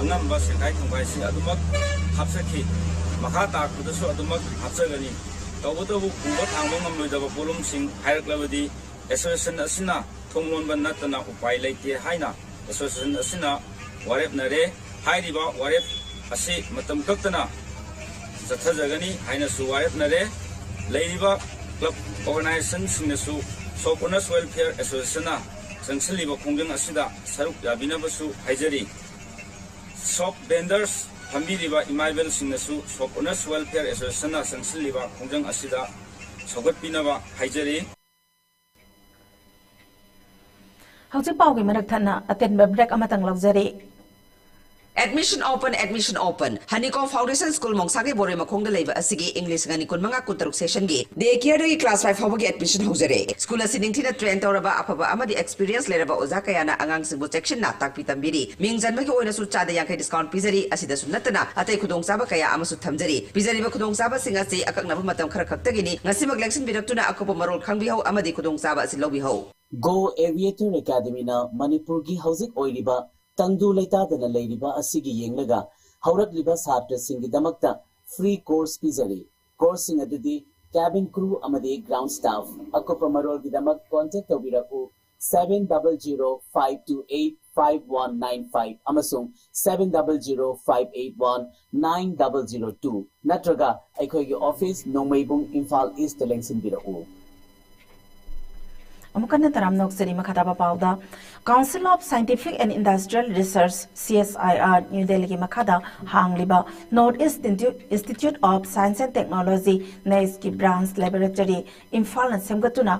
ꯑꯉꯝꯕ ꯁꯦꯟꯈꯥꯏ ꯊꯨꯝꯈꯥꯏꯁꯤꯡ ꯑꯗꯨꯃꯛ ꯍꯥꯞꯆꯈꯤ꯫ ꯃꯈꯥ ꯇꯥꯔꯛꯄꯗꯁꯨ ꯑꯗꯨꯃꯛ ꯍꯥꯞꯆꯒꯅꯤ꯫ ꯇꯧꯕꯇꯕꯨ ꯄꯨꯕ ꯊꯥꯡꯕ ꯉꯝꯂꯣꯏꯗꯕ ꯄꯣꯠꯂꯨꯝꯁꯤꯡ ꯍꯥꯏꯔꯛꯂꯕꯗꯤ association ꯑꯁꯤꯅ ꯊꯣꯡ ꯂꯣꯟꯕ ꯅꯠꯇꯅ ꯎꯄꯥꯏ ꯂꯩꯇꯦ ꯍꯥꯏꯅ ꯑꯦꯁꯣꯁꯤꯌꯦꯁꯟ ꯑꯁꯤꯅ ꯋꯥꯔꯦꯞꯅꯔꯦ꯫ ꯍꯥꯏꯔꯤꯕ ꯋꯥꯔꯦꯞ ꯑꯁꯤ ꯃꯇꯝ ꯀꯛꯇꯅ ꯆꯠꯊꯖꯒꯅꯤ ꯍꯥꯏꯅꯁꯨ ꯋꯥꯔꯦꯞꯅꯔꯦ꯫ ꯂꯩꯔꯤꯕ ꯀ꯭ꯂꯕ ꯑꯣꯔꯒꯅꯥꯏꯖꯦꯁꯟꯁꯤꯡꯅꯁꯨ ꯁꯣꯞ ꯑꯣꯅꯔꯁ ꯋꯦꯜꯐꯤꯌꯔ ꯑꯦꯁꯣꯁꯤꯌꯦꯁꯟꯅ ꯆꯪꯁꯤꯜꯂꯤꯕ ꯈꯣꯡꯖꯪ ꯑꯁꯤꯗ ꯁꯔꯨꯛ ꯌꯥꯕꯤꯅꯕꯁꯨ ꯍꯥꯏꯖꯔꯤ꯫ ꯁꯣꯞ ꯚꯦꯟꯗꯔꯁ ꯐꯝꯕꯤꯔꯤꯕ ꯏꯃꯥ ꯏꯕꯦꯜꯁꯤꯡꯅꯁꯨ ꯁꯣꯞ ꯑꯣꯅꯔꯁ ꯋꯦꯜꯐꯤꯌꯔ ꯑꯦꯁꯣꯁꯤꯌꯦꯁꯟꯅ ꯆꯪꯁꯤꯜꯂꯤꯕ ꯈꯣꯡꯖꯪ ꯑꯁꯤꯗ ꯁꯧꯒꯠꯄꯤꯅꯕ ꯍꯥꯏꯖꯔꯤ꯫ ꯍꯧꯖꯤꯛ ꯄꯥꯎꯒꯤ ꯃꯔꯛ ꯊꯠꯅ ꯑꯇꯦꯟꯕ ꯕ꯭ꯔꯦꯛ ꯑꯃꯇꯪ ꯂꯧꯖꯔꯤ꯫ Admission open, admission open. Honeycomb Foundation School ꯃꯣꯡꯁꯥꯒꯤ ꯕꯣꯔꯣꯏ ꯃꯈꯣꯡꯗ ꯂꯩꯕ ꯑꯁꯤꯒꯤ ꯏꯪ ꯂꯤꯁꯤꯡ ꯑꯅꯤ ꯀꯨꯟꯃꯉꯥ ꯀꯨꯟꯇꯔꯨꯛ ꯁꯦꯁꯟꯒꯤ ꯗꯦ ꯀꯦꯌꯔꯗꯒꯤ ꯀ꯭ꯂꯥꯁ ꯐꯥꯏꯚ ꯐꯥꯎꯕꯒꯤ ꯑꯦꯗꯃꯤꯁꯟ ꯍꯧꯖꯔꯦ꯫ ꯁ꯭ꯀꯨꯜ ꯑꯁꯤ ꯅꯤꯡꯊꯤꯅ ꯇ꯭ꯔꯦꯟ ꯇꯧꯔꯕ ꯑꯐꯕ ꯑꯃꯗꯤ ꯑꯦꯛꯁꯄꯤꯔꯤꯌꯦꯟꯁ ꯂꯩꯔꯕ ꯑꯣꯖꯥ ꯀꯌꯥꯅ ꯑꯉꯥꯡꯁꯤꯡꯕꯨ ꯆꯦꯛꯁꯤꯟꯅ ꯇꯥꯛꯄꯤ ꯇꯝꯕꯤꯔꯤ꯫ ꯃꯤꯡ ꯆꯟꯕꯒꯤ ꯑꯣꯏꯅꯁꯨ ꯆꯥꯗ ꯌꯥꯡꯈꯩ ꯗꯤꯁꯀꯥꯎꯟ ꯄꯤꯖꯔꯤ꯫ ꯑꯁꯤꯗꯁꯨ ꯅꯠꯇꯅ ꯑꯇꯩ ꯈꯨꯗꯣꯡꯆꯥꯕ ꯀꯌꯥ ꯑꯃꯁꯨ ꯊꯝꯖꯔꯤ꯫ ꯄꯤꯖꯔꯤꯕ ꯈꯨꯗꯣꯡꯆꯥꯕꯁꯤꯡ ꯑꯁꯤ ꯑꯀꯛꯅꯕ ꯃꯇꯝ ꯈꯔ ꯈꯛꯇꯒꯤꯅꯤ꯫ ꯉꯁꯤꯃꯛ ꯂꯦꯡꯁꯤꯟꯕꯤꯔꯛꯇꯨꯅ ꯑꯀꯨꯞꯄ ꯃꯔꯣꯜ ꯈꯪꯕꯤꯍꯧ ꯑꯃꯗꯤ ꯈꯨꯗꯣꯡꯆꯥꯕ ꯑꯁꯤ ꯂꯧꯕꯤꯍꯧ꯫ Go Aviator Academyꯅ ꯃꯅꯤꯄꯨꯔꯒꯤ ꯍꯧꯖꯤꯛ ꯑꯣꯏꯔꯤꯕ ꯇꯪꯗꯨ ꯂꯩꯇꯥꯗꯅ ꯂꯩꯔꯤꯕ ꯑꯁꯤꯒꯤ ꯌꯦꯡꯂꯒ ꯍꯧꯔꯛꯂꯤꯕ ꯁꯥꯇ꯭ꯔꯁꯤꯡꯒꯤꯗꯃꯛꯇ ꯐ꯭ꯔꯤ ꯀꯣꯔꯁ ꯄꯤꯖꯔꯤ꯫ ꯀꯣꯔꯁꯁꯤꯡ ꯑꯗꯨꯗꯤ cabin crew ꯑꯃꯗꯤ ground staff꯫ ꯑꯀꯨꯞꯄ ꯃꯔꯣꯜꯒꯤꯗꯃꯛ contact ꯇꯧꯕꯤꯔꯛꯎ seven double zero five two eight five one nine five ꯑꯃꯁꯨꯡ seven double zero five eight one nine double zero two ꯅꯠꯇ꯭ꯔꯒ ꯑꯩꯈꯣꯏꯒꯤ office ꯅꯣꯡꯃꯩꯕꯨꯡ ꯏꯝꯐꯥꯜ ꯏꯁꯇ ꯂꯦꯡꯁꯤꯟꯕꯤꯔꯛꯎ꯫ ꯑꯃꯨꯛ ꯍꯟꯅ ꯇꯔꯥꯝꯅ ꯑꯣꯛꯆꯔꯤ꯫ ꯃꯈꯥ ꯇꯥꯕ ꯄꯥꯎꯗ, Council of Scientific and Industrial Research, C S I R, new ꯗꯦꯜꯂꯤꯒꯤ ꯃꯈꯥꯗ ꯍꯥꯡꯂꯤꯕ North East Institu- Institute of Science and Technology, ꯅꯦꯏꯁꯀꯤ branch laboratory ꯏꯝꯐꯥꯜꯅ ꯁꯦꯝꯒꯠꯇꯨꯅ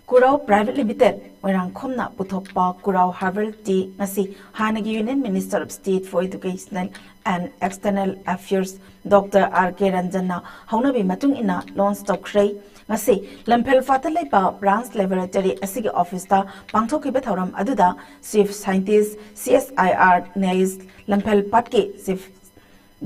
ꯀꯨꯔꯥꯎ Private Limited, ꯃꯣꯏꯔꯥꯡꯈꯣꯝꯅ ꯄꯨꯊꯣꯛꯄ ꯀꯨꯔꯥꯎ Herbal Tea ꯉꯁꯤ ꯍꯥꯟꯅꯒꯤ Union Minister of State for Educational and External Affairs, Doctor R K ꯔꯟꯖꯟꯅ ꯍꯧꯅꯕꯤ ꯃꯇꯨꯡ ꯏꯟꯅ launch ꯇꯧꯈ꯭ꯔꯦ꯫ ꯉꯁꯤ ꯂꯝꯐꯦꯜ ꯄꯥꯠꯇ ꯂꯩꯕ branch laboratory ꯑꯁꯤꯒꯤ officeꯇ ꯄꯥꯡꯊꯣꯛꯈꯤꯕ ꯊꯧꯔꯝ ꯑꯗꯨꯗ Chief Scientist, C S I R, ꯅꯦꯏꯁ ꯂꯝꯐꯦꯜ ꯄꯥꯠꯀꯤ Chief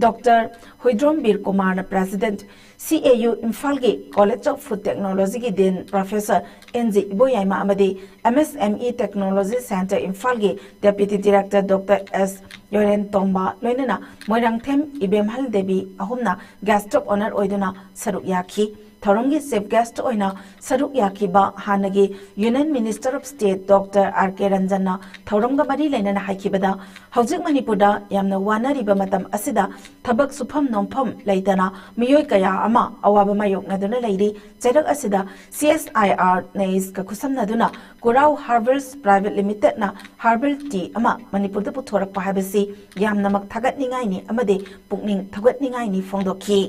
Doctor Huidrom ꯕꯤꯔ ꯀꯨꯃꯥꯔꯅ President, C A U ꯏꯝꯐꯥꯜꯒꯤ College of Food Technologyꯒꯤ Dean Professor N G ꯏꯕꯣꯌꯥꯏꯃ ꯑꯃꯗꯤ M S M E Technology Centre ꯏꯝꯐꯥꯜꯒꯤ Deputy Director Doctor S ꯌꯣꯔꯦꯟ ꯇꯣꯝꯕ, ꯂꯣꯏꯅꯅ ꯃꯣꯏꯔꯥꯡꯊꯦꯝ ꯏꯕꯦꯝꯍꯜ ꯗꯦꯕꯤ ꯑꯍꯨꯝꯅ guest of honour ꯑꯣꯏꯗꯨꯅ ꯁꯔꯨꯛ ꯌꯥꯈꯤ꯫ ꯊꯧꯔꯝꯒꯤ chief guest ꯑꯣꯏꯅ ꯁꯔꯨꯛ ꯌꯥꯈꯤꯕ ꯍꯥꯟꯅꯒꯤ Union Minister of State Doctor R K Ranjan ꯅ ꯊꯧꯔꯝꯒ ꯃꯔꯤ ꯂꯩꯅꯅ ꯍꯥꯏꯈꯤꯕꯗ, ꯍꯧꯖꯤꯛ ꯃꯅꯤꯄꯨꯔꯗ ꯌꯥꯝꯅ ꯋꯥꯅꯔꯤꯕ ꯃꯇꯝ ꯑꯁꯤꯗ ꯊꯕꯛ ꯁꯨꯐꯝ ꯅꯣꯝꯐꯝ ꯂꯩꯇꯅ ꯃꯤꯑꯣꯏ ꯀꯌꯥ ꯑꯃ ꯑꯋꯥꯕ ꯃꯥꯌꯣꯛꯅꯗꯨꯅ ꯂꯩꯔꯤ꯫ ꯆꯩꯔꯛ ꯑꯁꯤꯗ C S I R NAISS ꯀ ꯈꯨꯠꯁꯝꯅꯗꯨꯅ Kurao Herbals Private Limited ꯅ herbal tea ꯑꯃ ꯃꯅꯤꯄꯨꯔꯗ ꯄꯨꯊꯣꯔꯛꯄ ꯍꯥꯏꯕꯁꯤ ꯌꯥꯝꯅꯃꯛ ꯊꯥꯒꯠꯅꯤꯡꯉꯥꯏꯅꯤ ꯑꯃꯗꯤ ꯄꯨꯛꯅꯤꯡ ꯊꯧꯒꯠꯅꯤꯡꯉꯥꯏꯅꯤ ꯐꯣꯡꯗꯣꯛꯈꯤ꯫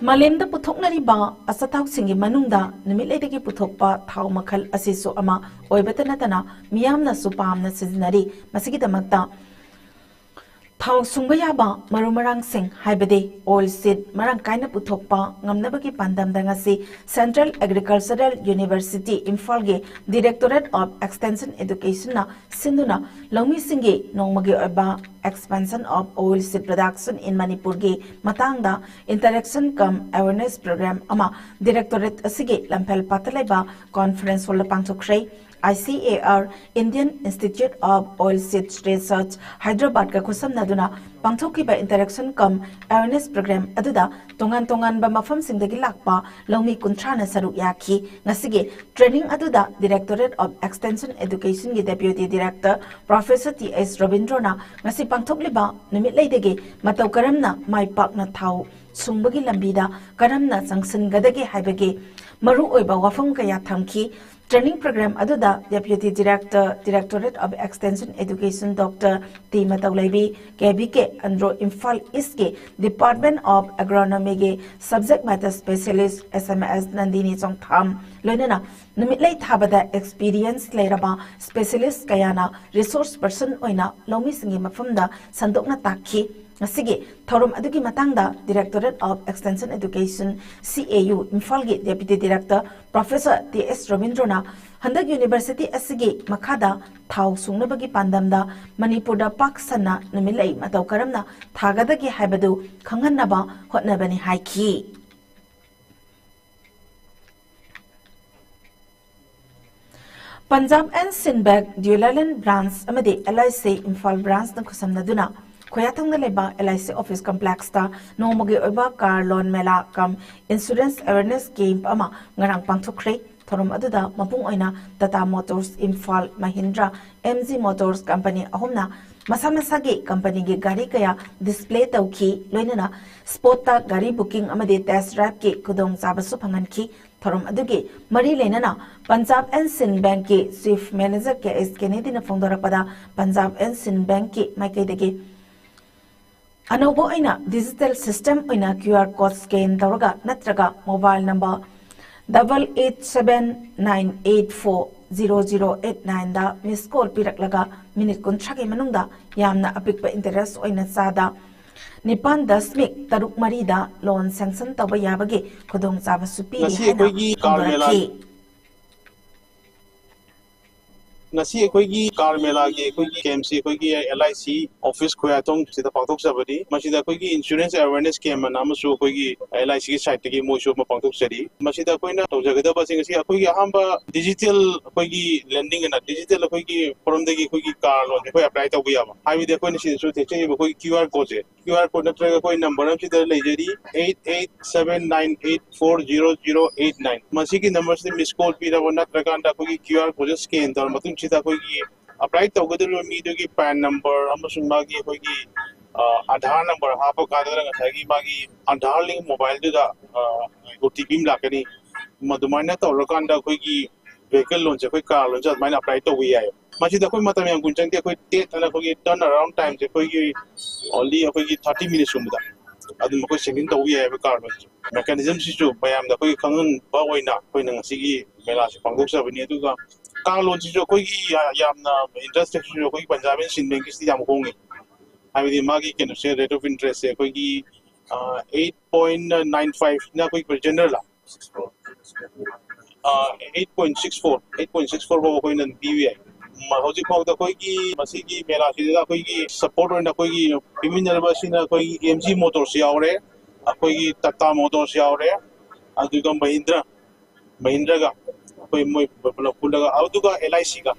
ꯃꯥꯂꯦꯝꯗ ꯄꯨꯊꯣꯛꯅꯔꯤꯕ ꯑꯆꯥꯊꯥꯎꯁꯤꯡꯒꯤ ꯃꯅꯨꯡꯗ ꯅꯨꯃꯤꯠꯂꯩꯗꯒꯤ ꯄꯨꯊꯣꯛꯄ ꯊꯥꯎ ꯃꯈꯜ ꯑꯁꯤꯁꯨ ꯑꯃ ꯑꯣꯏꯕꯇ ꯅꯠꯇꯅ ꯃꯤꯌꯥꯝꯅꯁꯨ ꯄꯥꯝꯅ ꯁꯤꯖꯤꯟꯅꯔꯤ꯫ ꯃꯁꯤꯒꯤꯗꯃꯛꯇ ꯊꯥꯎ ꯁꯨꯡꯕ ꯌꯥꯕ ꯃꯔꯨ ꯃꯔꯥꯡꯁꯤꯡ, ꯍꯥꯏꯕꯗꯤ oil seed ꯃꯔꯥꯡ ꯀꯥꯏꯅ ꯄꯨꯊꯣꯛꯄ ꯉꯝꯅꯕꯒꯤ ꯄꯥꯟꯗꯝꯗ ꯉꯁꯤ Central Agricultural University ꯏꯝꯐꯥꯜꯒꯤ Directorate of Extension Education ꯅ ꯁꯤꯟꯗꯨꯅ ꯂꯧꯃꯤꯁꯤꯡꯒꯤ ꯅꯣꯡꯃꯒꯤ ꯑꯣꯏꯕ Expansion of Oil Seed Production in Manipur ꯒꯤ ꯃꯇꯥꯡꯗ interaction cum awareness program ꯑꯃ directorate ꯑꯁꯤꯒꯤ ꯂꯝꯐꯦꯜ ꯄꯥꯠꯇ ꯂꯩꯕ conference hall the ꯄꯥꯡꯊꯣꯛꯈ꯭ꯔꯦ꯫ I C A R, Indian Institute of Oilseed Research, ꯍꯥꯏꯗ꯭ꯔꯕꯥꯗꯀ ꯈꯨꯠꯁꯝꯅꯗꯨꯅ ꯄꯥꯡꯊꯣꯛꯈꯤꯕ interaction cum awareness program ꯑꯗꯨꯗ ꯇꯣꯉꯥꯟ ꯇꯣꯉꯥꯟꯕ ꯃꯐꯝꯁꯤꯡꯗꯒꯤ ꯂꯥꯛꯄ ꯂꯧꯃꯤ ꯀꯨꯟꯊ꯭ꯔꯥꯅ ꯁꯔꯨꯛ ꯌꯥꯈꯤ꯫ ꯉꯁꯤꯒꯤ training ꯑꯗꯨꯗ Directorate of Extension Education ꯒꯤ Deputy Director Professor T S ꯔꯣꯕꯤꯟꯗ꯭ꯔꯣꯅ ꯉꯁꯤ ꯄꯥꯡꯊꯣꯛꯂꯤꯕ ꯅꯨꯃꯤꯠꯂꯩꯗꯒꯤ ꯃꯇꯧ ꯀꯔꯝꯅ ꯃꯥꯏ ꯄꯥꯛꯅ ꯊꯥꯎ ꯁꯨꯡꯕꯒꯤ ꯂꯝꯕꯤꯗ ꯀꯔꯝꯅ ꯆꯪꯁꯤꯟꯒꯗꯒꯦ ꯍꯥꯏꯕꯒꯤ ꯃꯔꯨꯑꯣꯏꯕ ꯋꯥꯐꯝ ꯀꯌꯥ ꯊꯝꯈꯤ꯫ Training program ꯑꯗꯨꯗ Deputy Director, Directorate of Extension Education Doctor T ꯃꯇꯧꯂꯩꯕꯤ, K V K Andro Imphal ꯏꯁ꯭ꯠꯀꯤ Department of Agronomy ꯒꯤ subject matter specialist S M S Nandini ꯆꯣꯡꯊꯥꯝ, ꯂꯣꯏꯅꯅ ꯅꯨꯃꯤꯠꯂꯩ ꯊꯥꯕꯗ experience ꯂꯩꯔꯕ specialist ꯀꯌꯥꯅ resource person ꯑꯣꯏꯅ ꯂꯧꯃꯤꯁꯤꯡꯒꯤ ꯃꯐꯝꯗ ꯁꯟꯗꯣꯛꯅ ꯇꯥꯛꯈꯤ꯫ ꯉꯁꯤꯒꯤ ꯊꯧꯔꯝ ꯑꯗꯨꯒꯤ ꯃꯇꯥꯡꯗ Directorate of Extension Education, C A U, ꯏꯝꯐꯥꯜꯒꯤ Deputy Director Professor T S ꯔꯣꯕꯤꯟꯗ꯭ꯔꯣꯅ ꯍꯟꯗꯛ university ꯑꯁꯤꯒꯤ ꯃꯈꯥꯗ ꯊꯥꯎ ꯁꯨꯡꯅꯕꯒꯤ ꯄꯥꯟꯗꯝꯗ ꯃꯅꯤꯄꯨꯔꯗ ꯄꯥꯛ ꯁꯟꯅ ꯅꯨꯃꯤꯠꯂꯩ ꯃꯇꯧ ꯀꯔꯝꯅ ꯊꯥꯒꯗꯒꯦ ꯍꯥꯏꯕꯗꯨ ꯈꯪꯍꯟꯅꯕ ꯍꯣꯠꯅꯕꯅꯤ ꯍꯥꯏꯈꯤ꯫ Punjab and Sindh Bank Deola Lane Branch ꯑꯃꯗꯤ L I C Imphal Branch ꯅ ꯈꯨꯠꯁꯝꯅꯗꯨꯅ ꯈꯣꯌꯥꯊꯣꯡꯗ ꯂꯩꯕ L I C office complexꯇ ꯅꯣꯡꯃꯒꯤ ꯑꯣꯏꯕ car loan ꯃꯦꯂꯥ cum insurance awareness camp ꯑꯃ ꯉꯔꯥꯡ ꯄꯥꯡꯊꯣꯛꯈ꯭ꯔꯦ꯫ ꯊꯧꯔꯝ ꯑꯗꯨꯗ ꯃꯄꯨꯡ ꯑꯣꯏꯅ Tata Motors, Imphal, Mahindra, M G Motors company ꯑꯍꯨꯝꯅ ꯃꯁꯥ ꯃꯁꯥꯒꯤ companyꯒꯤ ꯒꯥꯔꯤ ꯀꯌꯥ display ꯇꯧꯈꯤ꯫ ꯂꯣꯏꯅꯅ spotꯇ ꯒꯥꯔꯤ booking ꯑꯃꯗꯤ test driveꯀꯤ ꯈꯨꯗꯣꯡꯆꯥꯕꯁꯨ ꯐꯪꯍꯟꯈꯤ꯫ ꯊꯧꯔꯝ ꯑꯗꯨꯒꯤ ꯃꯔꯤ ꯂꯩꯅꯅ Punjab and Sind Bankꯀꯤ Chief Manager K S Kennedyꯅ ꯐꯣꯡꯗꯣꯔꯛꯄꯗ, Punjab and Sind Bankꯀꯤ ꯃꯥꯏꯀꯩꯗꯒꯤ ꯑꯅꯧꯕ ꯑꯣꯏꯅ digital system ꯑꯣꯏꯅ Q R code scan ꯇꯧꯔꯒ ꯅꯠꯇ꯭ꯔꯒ mobile number double eight seven nine eight four zero zero eight nineꯗ miss call ꯄꯤꯔꯛꯂꯒ minute ꯀꯨꯟꯊ꯭ꯔꯥꯒꯤ ꯃꯅꯨꯡꯗ ꯌꯥꯝꯅ ꯑꯄꯤꯛꯄ interest ꯑꯣꯏꯅ ꯆꯥꯗ ꯅꯤꯄꯥꯟ ꯗꯁꯃꯤꯛ ꯇꯔꯨꯛ ꯃꯔꯤꯗ loan sanction ꯇꯧꯕ ꯌꯥꯕꯒꯤ ꯈꯨꯗꯣꯡꯆꯥꯕꯁꯨ ꯄꯤꯔꯤ ꯉꯁꯤ ꯍꯥꯏꯅ ꯑꯩꯈꯣꯏꯒꯤ car ꯃꯦꯂꯥ ꯐꯣꯡꯗꯣꯔꯛꯈꯤ꯫ ꯉꯁꯤ ꯑꯩꯈꯣꯏꯒꯤ car ꯃꯦꯂꯥꯒꯤ ꯑꯩꯈꯣꯏꯒꯤ campꯁꯤ ꯑꯩꯈꯣꯏꯒꯤ L I C office ꯈꯣꯌꯥꯊꯣꯡꯁꯤꯗ ꯄꯥꯡꯊꯣꯛꯆꯕꯅꯤ꯫ ꯃꯁꯤꯗ ꯑꯩꯈꯣꯏꯒꯤ insurance awareness camp ꯑꯅ ꯑꯃꯁꯨ ꯑꯩꯈꯣꯏꯒꯤ L I Cꯒꯤ sideꯇꯒꯤ ꯃꯣꯏꯁꯨ ꯑꯃ ꯄꯥꯡꯊꯣꯛꯆꯔꯤ꯫ ꯃꯁꯤꯗ ꯑꯩꯈꯣꯏꯅ ꯇꯧꯖꯒꯗꯕꯁꯤꯡ ꯑꯁꯤ ꯑꯩꯈꯣꯏꯒꯤ ꯑꯍꯥꯟꯕ digital ꯑꯩꯈꯣꯏꯒꯤ lending ꯑꯅ digital ꯑꯩꯈꯣꯏꯒꯤ ꯄꯣꯠꯂꯝꯗꯒꯤ ꯑꯩꯈꯣꯏꯒꯤ car loanꯁꯦ ꯑꯩꯈꯣꯏ apply ꯇꯧꯕ ꯌꯥꯕ, ꯍꯥꯏꯕꯗꯤ ꯑꯩꯈꯣꯏꯅ ꯁꯤꯗꯁꯨ ꯊꯦꯠꯆꯔꯤꯕ ꯑꯩꯈꯣꯏꯒꯤ Q R codeꯁꯦ, Q R code ꯅꯠꯇ꯭ꯔꯒ ꯑꯩꯈꯣꯏ number ꯑꯃꯁꯤꯗ ꯂꯩꯖꯔꯤ, eight eight seven nine eight four zero zero eight nine꯫ ꯃꯁꯤꯒꯤ numberꯁꯤꯗ miss call ꯄꯤꯔꯕ ꯅꯠꯇ꯭ꯔꯀꯥꯟꯗ ꯑꯩꯈꯣꯏꯒꯤ Q R codeꯁꯦ scan ꯇꯧꯔꯕ ꯃꯇꯨꯡꯁꯤꯗ ꯑꯩꯈꯣꯏꯒꯤ apply ꯇꯧꯒꯗꯧꯔꯤꯕ ꯃꯤꯗꯨꯒꯤ PAN number ꯑꯃꯁꯨꯡ ꯃꯥꯒꯤ ꯑꯩꯈꯣꯏꯒꯤ, ꯑ, Aadhaar number ꯍꯥꯞꯄ ꯀꯥꯟꯗ ꯉꯁꯥꯏꯒꯤ ꯃꯥꯒꯤ Aadhaar link mobileꯗꯨꯗ, ꯑ, O T P ꯑꯃ ꯂꯥꯛꯀꯅꯤ꯫ ꯃꯗꯨꯃꯥꯏꯅ ꯇꯧꯔꯀꯥꯟꯗ ꯑꯩꯈꯣꯏꯒꯤ vehicle loanꯁꯦ, ꯑꯩꯈꯣꯏ car loanꯁꯦ ꯑꯗꯨꯃꯥꯏꯅ apply ꯇꯧꯕ ꯌꯥꯏ꯫ ꯃꯁꯤꯗ ꯑꯩꯈꯣꯏ ꯃꯇꯝ ꯌꯥꯝ ꯀꯨꯏꯅ ꯆꯪꯗꯦ꯫ ꯑꯩꯈꯣꯏ TET ꯑꯅ ꯑꯩꯈꯣꯏꯒꯤ turn around timeꯁꯦ ꯑꯩꯈꯣꯏꯒꯤ only ꯑꯩꯈꯣꯏꯒꯤ thirty minutesꯀꯨꯝꯕꯗ ꯑꯗꯨꯝ ꯑꯩꯈꯣꯏ sanction ꯇꯧꯕ ꯌꯥꯏꯑꯕ car loanꯁꯦ꯫ Mechanismꯁꯤꯁꯨ ꯃꯌꯥꯝꯗ ꯑꯩꯈꯣꯏꯒꯤ ꯈꯪꯍꯟꯕ ꯑꯣꯏꯅ ꯑꯩꯈꯣꯏꯅ ꯉꯁꯤꯒꯤ ꯃꯦꯂꯥꯁꯦ ꯄꯥꯡꯊꯣꯛꯆꯕꯅꯤ꯫ ꯑꯗꯨꯒ car loanꯁꯤꯁꯨ ꯑꯩꯈꯣꯏꯒꯤ ꯌꯥ-, ꯌꯥꯝꯅ interest rateꯁꯤꯁꯨ ꯑꯩꯈꯣꯏꯒꯤ Punjab and Sind Bankꯀꯤꯁꯤꯗꯤ ꯌꯥꯝ ꯍꯣꯡꯉꯤ꯫ ꯍꯥꯏꯕꯗꯤ ꯃꯥꯒꯤ ꯀꯩꯅꯣꯁꯦ, rate of interestꯁꯦ ꯑꯩꯈꯣꯏꯒꯤ, ꯑ, eight point nine fiveꯅ ꯑꯩꯈꯣꯏ generalꯂ? ꯑ, eight point six four, eight point six four ꯐꯥꯎꯕ ꯑꯩꯈꯣꯏꯅ ꯑꯗꯨꯝ ꯄꯤꯕ ꯌꯥꯏ꯫ ꯃ-, ꯍꯧꯖꯤꯛ ꯐꯥꯎꯗ ꯑꯩꯈꯣꯏꯒꯤ ꯃꯁꯤꯒꯤ ꯃꯦꯂꯥꯁꯤꯗ ꯑꯩꯈꯣꯏꯒꯤ support ꯑꯣꯏꯅ ꯑꯩꯈꯣꯏꯒꯤ ꯄꯤꯃꯤꯟꯅꯔꯤꯕꯁꯤꯅ ꯑꯩꯈꯣꯏꯒꯤ M G Motors ꯌꯥꯎꯔꯦ, ꯑꯩꯈꯣꯏꯒꯤ Tata Motors ꯌꯥꯎꯔꯦ, ꯑꯗꯨꯒ Mahindra, Mahindraꯒ ꯑꯩꯈꯣꯏ ꯃꯣꯏ ꯄꯨꯂꯞ ꯄꯨꯜꯂꯒ, ꯑꯗꯨꯒ L I Cꯒ꯫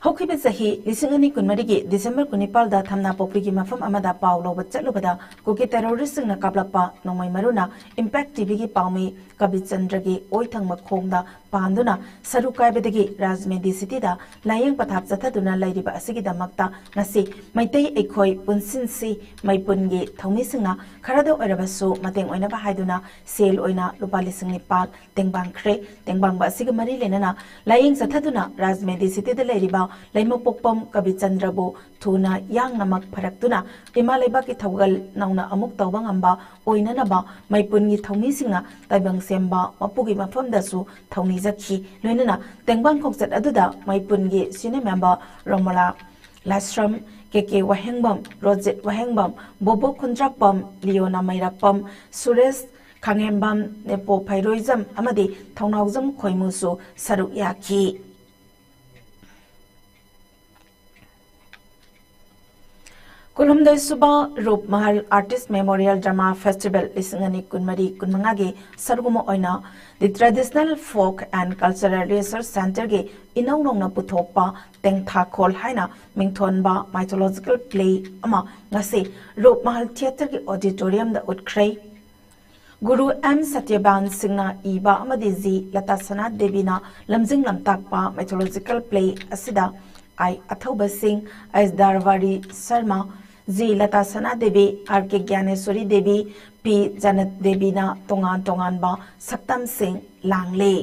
ꯍꯧꯈꯤꯕ ꯆꯍꯤ ꯂꯤꯁꯤꯡ ꯑꯅꯤ ꯀꯨꯟꯃꯔꯤꯒꯤ ꯗꯤꯁꯦꯝꯕꯔ ꯀꯨꯟꯅꯤꯄꯥꯜꯗ ꯊꯝꯅꯥꯄꯣꯛꯄꯤꯒꯤ ꯃꯐꯝ ꯑꯃꯗ ꯄꯥꯎ ꯂꯧꯕ ꯆꯠꯂꯨꯕꯗ ꯀꯨꯀꯤ ꯇꯦꯔꯣꯔꯤꯁꯁꯤꯡꯅ ꯀꯥꯞꯂꯛꯄ ꯅꯣꯡꯃꯩ ꯃꯔꯨꯅ ꯏꯝꯄꯦꯛ ꯇꯤꯚꯤꯒꯤ ꯄꯥꯎꯃꯤ ꯀꯕꯤꯆꯟꯗ꯭ꯔꯒꯤ ꯑꯣꯏ ꯊꯪꯕ ꯈꯣꯡꯗ ꯄꯥꯟꯗꯨꯅ ꯁꯔꯨ ꯀꯥꯏꯕꯗꯒꯤ ꯔꯥꯖꯃꯦꯗꯤ ꯁꯤꯇꯤꯗ ꯂꯥꯌꯦꯡ ꯄꯊꯥꯞ ꯆꯠꯊꯗꯨꯅ ꯂꯩꯔꯤꯕ ꯑꯁꯤꯒꯤꯗꯃꯛꯇ ꯉꯁꯤ ꯃꯩꯇꯩ ꯑꯩꯈꯣꯏ ꯄꯨꯟꯁꯤꯟꯁꯤ ꯃꯩꯄꯨꯟꯒꯤ ꯊꯧꯃꯤꯁꯤꯡꯅ ꯈꯔꯗ ꯑꯣꯏꯔꯕꯁꯨ ꯃꯇꯦꯡ ꯑꯣꯏꯅꯕ ꯍꯥꯏꯗꯨꯅ ꯁꯦꯜ ꯑꯣꯏꯅ ꯂꯨꯄꯥ ꯂꯤꯁꯤꯡ ꯅꯤꯄꯥꯜ ꯇꯦꯡꯕꯥꯡꯈ꯭ꯔꯦ꯫ ꯇꯦꯡꯕꯥꯡꯕ ꯑꯁꯤꯒ ꯃꯔꯤ ꯂꯩꯅꯅ ꯂꯥꯌꯦꯡ ꯆꯠꯊꯗꯨꯅ ꯔꯥꯖꯃꯦꯗꯤ ꯁꯤꯇꯤꯗ ꯂꯩꯔꯤꯕ ꯂꯩꯃꯄꯣꯛꯄꯝ ꯀꯕꯤꯆꯟꯗ꯭ꯔꯕꯨ ꯊꯨꯅ ꯌꯥꯡꯅꯃꯛ ꯐꯔꯛꯇꯨꯅ ꯏꯃꯥ ꯂꯩꯕꯥꯛꯀꯤ ꯊꯧꯒꯜ ꯅꯧꯅ ꯑꯃꯨꯛ ꯇꯧꯕ ꯉꯝꯕ ꯑꯣꯏꯅꯅꯕ ꯃꯩꯄꯨꯟꯒꯤ ꯊꯧꯃꯤꯁꯤꯡꯅ ꯇꯥꯏꯕꯪ ꯁꯦꯝꯕ ꯃꯄꯨꯒꯤ ꯃꯐꯝꯗꯁꯨ ꯊꯧꯅꯤꯖꯈꯤ꯫ ꯂꯣꯏꯅꯅ ꯇꯦꯡꯕꯥꯡ ꯈꯣꯡꯆꯠ ꯑꯗꯨꯗ ꯃꯩꯄꯨꯟꯒꯤ ꯁꯤꯅꯤꯌꯔ ꯃꯦꯝꯕꯔ ꯔꯣꯃꯣꯂꯥ ꯂꯥꯏꯁ꯭ꯔꯝ, ꯀꯦ ꯀꯦ ꯋꯥꯍꯦꯡꯕꯝ, ꯔꯣꯖꯤꯠ ꯋꯥꯍꯦꯡꯕꯝ, ꯕꯣꯕꯣꯛ ꯈꯨꯟꯗ꯭ꯔꯥꯛꯄꯝ, ꯂꯤꯌꯣꯅꯥ ꯃꯩꯔꯥꯛꯄꯝ, ꯁꯨꯔꯦꯁ ꯈꯥꯉꯦꯝꯕꯝ, ꯅꯦꯄꯣ ꯐꯩꯔꯣꯏꯖꯝ ꯑꯃꯗꯤ ꯊꯧꯅꯥꯎꯖꯝ ꯈꯣꯏꯃꯨꯁꯨ ꯁꯔꯨꯛ ꯌꯥꯈꯤ꯫ ꯀꯨꯟꯍꯨꯝꯗꯣꯏ ꯁꯨꯕ roof Mahal artist memorial drama festival ꯂꯤꯁꯤꯡ ꯑꯅꯤ ꯀꯨꯟꯃꯔꯤ ꯀꯨꯟꯃꯉꯥꯒꯤ ꯁꯔꯨꯛ ꯑꯃ ꯑꯣꯏꯅ The Traditional Folk and Cultural Research Centreꯒꯤ ꯏꯅꯧ ꯅꯧꯅ ꯄꯨꯊꯣꯛꯄ ꯇꯦꯡꯊꯥꯈꯣꯜ ꯍꯥꯏꯅ ꯃꯤꯡꯊꯣꯟꯕ ꯃꯥꯏꯊꯣꯂꯣꯖꯤꯀꯦꯜ ꯄ꯭ꯂꯦ ꯑꯃ ꯉꯁꯤ ꯔꯨꯞ ꯃꯍꯜ ꯊꯤꯌꯦꯇꯔꯒꯤ ꯑꯣꯗꯤꯇꯣꯔꯤꯌꯝꯗ ꯎꯠꯈ꯭ꯔꯦ꯫ ꯒꯨꯔꯨ ꯑꯦꯝ ꯁꯇ꯭ꯌꯕꯥꯟ ꯁꯤꯡꯅ ꯏꯕ ꯑꯃꯗꯤ ꯖꯤ ꯂꯇꯥ ꯁꯅꯥ ꯗꯦꯕꯤꯅ ꯂꯝꯖꯤꯡ ꯂꯝꯇꯥꯛꯄ ꯃꯥꯏꯊꯣꯂꯣꯖꯤꯀꯦꯜ ꯄ꯭ꯂꯦ ꯑꯁꯤꯗ ꯑꯥꯏ ꯑꯊꯧꯕ ꯁꯤꯡ, ꯑꯩꯁ ꯗꯥꯔꯋꯥꯔꯤ ꯁꯔꯃ, ꯖꯤ ꯂꯇꯥ ꯁꯅꯥ ꯗꯦꯕꯤ, ꯑꯥꯔ ꯀꯦ ꯒ꯭ꯌꯥꯅꯦꯁꯣꯔꯤ ꯗꯦꯕꯤ, ꯄꯤ ꯖꯅꯠ ꯗꯦꯕꯤꯅ ꯇꯣꯉꯥꯟ ꯇꯣꯉꯥꯟꯕ ꯁꯛꯇꯝꯁꯤꯡ ꯂꯥꯡꯂꯦ꯫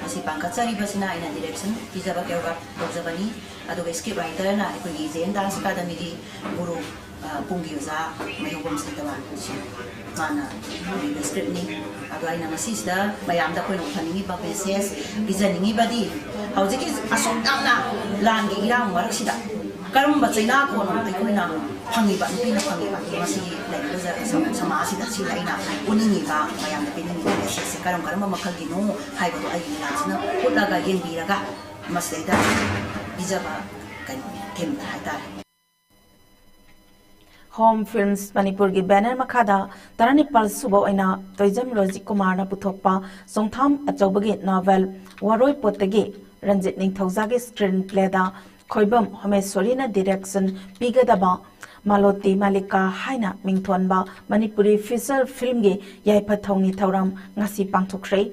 ꯃꯁꯤ ꯄꯥꯡꯈꯠꯆꯔꯤꯕꯁꯤꯅ ꯑꯩꯅ ꯗꯤꯔꯦꯛꯁꯟ ꯄꯤꯖꯕ ꯀꯦꯔꯣꯒ꯭ꯔꯥꯐ ꯇꯧꯖꯕꯅꯤ꯫ ꯑꯗꯨꯒ ꯁ꯭ꯀ꯭ꯔꯤꯞ ꯔꯥꯏꯇꯔꯅ ꯑꯩꯈꯣꯏꯒꯤ ꯖꯦ ꯑꯦꯟ ꯗꯥꯟꯁ ꯑꯦꯀꯥꯗꯃꯤꯒꯤ ꯒꯨꯔꯨ, ꯑ, ꯄꯨꯡꯒꯤ ꯑꯣꯖꯥ ꯃꯩꯍꯧꯕꯝ ꯁꯇ꯭ꯌꯕꯥꯟ, ꯃꯥꯅ ꯏꯕ ꯁ꯭ꯀ꯭ꯔꯤꯞꯅꯤ꯫ ꯑꯗꯣ ꯑꯩꯅ ꯃꯁꯤꯁꯤꯗ ꯃꯌꯥꯝꯗ ꯑꯩꯈꯣꯏꯅ ꯎꯠꯍꯟꯅꯤꯡꯉꯤꯕ ꯃꯦꯁꯦꯖ ꯄꯤꯖꯅꯤꯡꯉꯤꯕꯗꯤ, ꯍꯧꯖꯤꯛꯀꯤ ꯑꯁꯨꯛ ꯌꯥꯝꯅ ꯂꯥꯟꯒꯤ ꯏꯔꯥꯡ ꯃꯔꯛꯁꯤꯗ ꯀꯔꯝꯕ ꯆꯩꯅꯥ ꯀꯣꯟꯅꯣ ꯑꯩꯈꯣꯏꯅ ꯐꯪꯉꯤꯕ, ꯅꯨꯄꯤꯅ ꯐꯪꯉꯤꯕ, ꯃꯁꯤꯒꯤ ꯂꯩꯔꯤꯕ ꯖ-, ꯁꯃꯥꯖꯁꯤꯗ ꯁꯤꯅ ꯑꯩꯅ ꯎꯠꯅꯤꯡꯉꯤꯕ, ꯃꯌꯥꯝꯗ ꯄꯤꯅꯤꯡꯉꯤꯕ ꯃꯦꯁꯦꯖꯁꯦ ꯀꯔꯝ ꯀꯔꯝꯕ ꯃꯈꯜꯒꯤꯅꯣ ꯍꯥꯏꯕꯗꯣ ꯑꯩꯒꯤ ꯃꯌꯥꯝꯁꯤꯅ ꯎꯠꯂꯒ, ꯌꯦꯡꯕꯤꯔꯒ, ꯃꯁꯤꯗꯩꯗ ꯄꯤꯖꯕ ꯀꯩꯅꯣꯅꯤ, ꯊꯤꯝꯅꯤ ꯍꯥꯏꯇꯥꯔꯦ꯫ ꯍꯣꯝ ꯐꯤꯜꯝꯁ ꯃꯅꯤꯄꯨꯔꯒꯤ ꯕꯦꯅꯔ ꯃꯈꯥꯗ ꯇꯔꯥꯅꯤꯄꯥꯜ ꯁꯨꯕ ꯑꯣꯏꯅ ꯇꯣꯏꯖꯝ ꯔꯣꯖꯤꯠ ꯀꯨꯃꯥꯔꯅ ꯄꯨꯊꯣꯛꯄ ꯆꯣꯡꯊꯥꯝ ꯑꯆꯧꯕꯒꯤ ꯅꯣꯚꯦꯜ ꯋꯥꯔꯣꯏ ꯄꯣꯠꯇꯒꯤ ꯔꯟꯖꯤꯠ ꯅꯤꯡꯊꯧꯖꯥꯒꯤ ꯁ꯭ꯀ꯭ꯔꯤꯟ ꯄ꯭ꯂꯦꯗ ꯈꯣꯏꯕꯝ ꯍꯣꯃꯦꯁꯣꯔꯤꯅ ꯗꯤꯔꯦꯛꯁꯟ ꯄꯤꯒꯗꯕ ꯃꯥꯂꯣꯇꯤ ꯃꯥꯂꯤꯀꯥ ꯍꯥꯏꯅ ꯃꯤꯡꯊꯣꯟꯕ ꯃꯅꯤꯄꯨꯔꯤ ꯐꯤꯆꯔ ꯐꯤꯜꯝꯒꯤ ꯌꯥꯏꯐ ꯊꯧꯅꯤ ꯊꯧꯔꯝ ꯉꯁꯤ ꯄꯥꯡꯊꯣꯛꯈ꯭ꯔꯦ꯫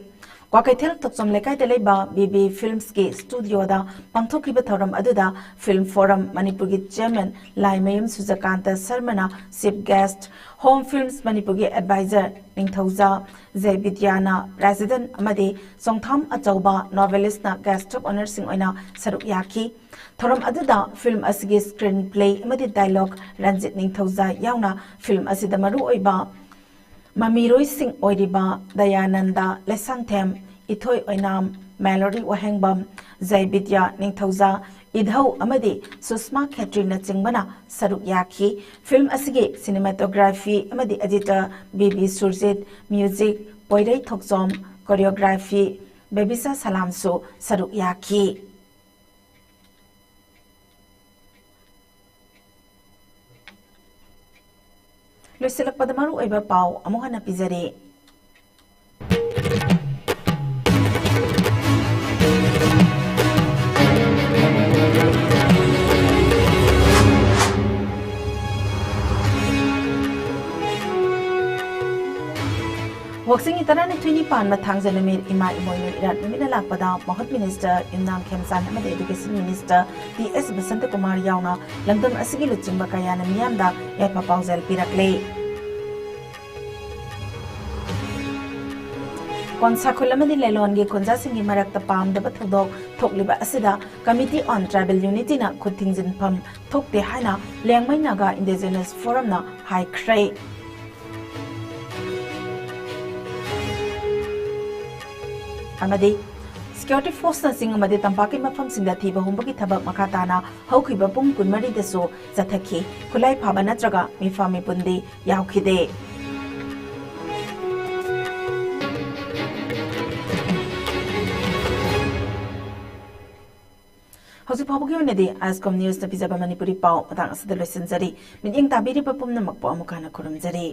ꯀ꯭ꯋꯥꯀꯩꯊꯦꯜ ꯊꯣꯛꯆꯣꯝ ꯂꯩꯀꯥꯏꯗ ꯂꯩꯕ ꯕꯤ ꯕꯤ ꯐꯤꯜꯝꯁꯀꯤ ꯁ꯭ꯇꯨꯗꯤꯑꯣꯗ ꯄꯥꯡꯊꯣꯛꯈꯤꯕ ꯊꯧꯔꯝ ꯑꯗꯨꯗ ꯐꯤꯜꯝ ꯐꯣꯔꯝ ꯃꯅꯤꯄꯨꯔꯒꯤ chairman Laimayum ꯁꯨꯖꯀꯥꯟꯇ ꯁꯔꯃꯅ chief guest, home ꯐꯤꯜꯝꯁ ꯃꯅꯤꯄꯨꯔꯒꯤ ꯑꯦꯗꯚꯥꯏꯖꯔ ꯅꯤꯡꯊꯧꯖꯥ ꯖꯌꯕꯤꯗ꯭ꯌꯥꯅ ꯄ꯭ꯔꯦꯁꯤꯗꯦꯟꯠ ꯑꯃꯗꯤ ꯆꯣꯡꯊꯥꯝ ꯑꯆꯧꯕ ꯅꯣꯚꯦꯂꯤꯁ꯭ꯠꯅ ꯒꯦꯁ꯭ꯠ ꯑꯣꯐ ꯑꯣꯅꯔꯁꯤꯡ ꯑꯣꯏꯅ ꯁꯔꯨꯛ ꯌꯥꯈꯤ꯫ ꯊꯧꯔꯝ ꯑꯗꯨꯗ ꯐꯤꯜꯝ ꯑꯁꯤꯒꯤ ꯁ꯭ꯀ꯭ꯔꯤꯟ ꯄ꯭ꯂꯦ ꯑꯃꯗꯤ ꯗꯥꯏꯂꯣꯒ ꯔꯟꯖꯤꯠ ꯅꯤꯡꯊꯧꯖꯥ ꯌꯥꯎꯅ ꯐꯤꯜꯝ ꯑꯁꯤꯗ ꯃꯔꯨ ꯑꯣꯏꯕ ꯃꯃꯤꯔꯣꯏꯁꯤꯡ ꯑꯣꯏꯔꯤꯕ ꯗꯌꯥꯅꯟꯗ ꯂꯩꯁꯥꯡꯊꯦꯝ, ꯏꯊꯣꯏ ꯑꯣꯏꯅꯥꯝ, ꯃꯦꯂꯣꯔꯤ ꯋꯥꯍꯦꯡꯕꯝ, ꯖꯌꯕꯤꯗ꯭ꯌꯥ ꯅꯤꯡꯊꯧꯖꯥ, ꯏꯙꯧ ꯑꯃꯗꯤ ꯁꯨꯁꯃꯥ ꯈꯦꯇ꯭ꯔꯤꯅꯆꯤꯡꯕꯅ ꯁꯔꯨꯛ ꯌꯥꯈꯤ꯫ ꯐꯤꯜꯝ ꯑꯁꯤꯒꯤ ꯁꯤꯅꯦꯃꯥꯇꯣꯒ꯭ꯔꯥꯐꯤ ꯑꯃꯗꯤ editor B B Surjit, music Poirei Thokchom, choreography Bebisa ꯁꯂꯥꯝꯁꯨ ꯁꯔꯨꯛ ꯌꯥꯈꯤ꯫ ꯂꯣꯏꯁꯤꯜꯂꯛꯄꯗ ꯃꯔꯨꯑꯣꯏꯕ ꯄꯥꯎ ꯑꯃꯨꯛ ꯍꯟꯅ ꯄꯤꯖꯔꯤ꯫ ꯋꯥꯛꯆꯤꯡꯒꯤ ꯇꯔꯥꯅꯤꯊꯣꯏꯅꯤ ꯄꯥꯟꯕ ꯊꯥꯡꯖ ꯅꯨꯃꯤꯠ ꯏꯃꯥ ꯏꯃꯣꯏꯅꯨ ꯏꯔꯥꯠ ꯅꯨꯃꯤꯠꯅ ꯂꯥꯛꯄꯗ ꯃꯍꯨꯠ ꯃꯤꯅꯤꯁꯇꯔ ꯌꯨꯝꯅꯥꯝ ꯈꯦꯝꯆꯥꯟ ꯑꯃꯗꯤ ꯑꯦꯗꯨꯀꯦꯁꯟ ꯃꯤꯅꯤꯁꯇꯔ ꯇꯤ ꯑꯦꯁ ꯕꯁꯟꯇꯀꯨꯃꯥꯔ ꯌꯥꯎꯅ ꯂꯝꯗꯝ ꯑꯁꯤꯒꯤ ꯂꯨꯆꯤꯡꯕ ꯀꯌꯥꯅ ꯃꯤꯌꯥꯝꯗ ꯌꯥꯏꯐ ꯄꯥꯎꯖꯦꯜ ꯄꯤꯔꯛꯂꯦ꯫ ꯀꯣꯟꯁꯥ ꯈꯨꯜ ꯑꯃꯗꯤ ꯂꯦꯂꯣꯟꯒꯤ ꯈꯨꯟꯖꯥꯁꯤꯡꯒꯤ ꯃꯔꯛꯇ ꯄꯥꯝꯗꯕ ꯊꯧꯗꯣꯛ ꯊꯣꯛꯂꯤꯕ ꯑꯁꯤꯗ Committee on Tribal Unityꯅ ꯈꯨꯠ ꯊꯤꯡꯖꯤꯟꯐꯝ ꯊꯣꯛꯇꯦ ꯍꯥꯏꯅ ꯂꯤꯌꯥꯡꯃꯩ ꯅꯥꯒꯥ ꯏꯟꯗꯤꯖꯤꯅꯁ ꯐꯣꯔꯝꯅ ꯍꯥꯏꯈ꯭ꯔꯦ꯫ ꯑꯃꯗꯤ ꯁꯦꯀ꯭ꯌꯨꯔꯤꯇꯤ ꯐꯣꯔꯁꯅ ꯆꯤꯡ ꯑꯃꯗꯤ ꯇꯝꯄꯥꯛꯀꯤ ꯃꯐꯝꯁꯤꯡꯗ ꯊꯤꯕ ꯍꯨꯝꯕꯒꯤ ꯊꯕꯛ ꯃꯈꯥ ꯇꯥꯅ ꯍꯧꯈꯤꯕ ꯄꯨꯡ ꯀꯨꯟꯃꯔꯤꯗꯁꯨ ꯆꯠꯊꯈꯤ꯫ ꯈꯨꯠꯂꯥꯏ ꯐꯥꯕ ꯅꯠꯇ꯭ꯔꯒ ꯃꯤꯐꯥ ꯃꯤꯄꯨꯟꯗꯤ ꯌꯥꯎꯈꯤꯗꯦ꯫ ꯍꯧꯖꯤꯛ ꯐꯥꯎꯕꯒꯤ ꯑꯣꯏꯅꯗꯤ ꯑꯥꯏꯁꯀꯣꯝ ꯅ꯭ꯌꯨꯁꯅ ꯄꯤꯖꯕ ꯃꯅꯤꯄꯨꯔꯤ ꯄꯥꯎ ꯃꯇꯥꯡ ꯑꯁꯤꯗ ꯂꯣꯏꯁꯤꯟꯖꯔꯤ꯫ ꯃꯤꯠꯌꯦꯡ ꯇꯥꯕꯤꯔꯤꯕ ꯄꯨꯝꯅꯃꯛꯄꯨ ꯑꯃꯨꯛ ꯍꯟꯅ ꯈꯨꯔꯨꯝꯖꯔꯤ꯫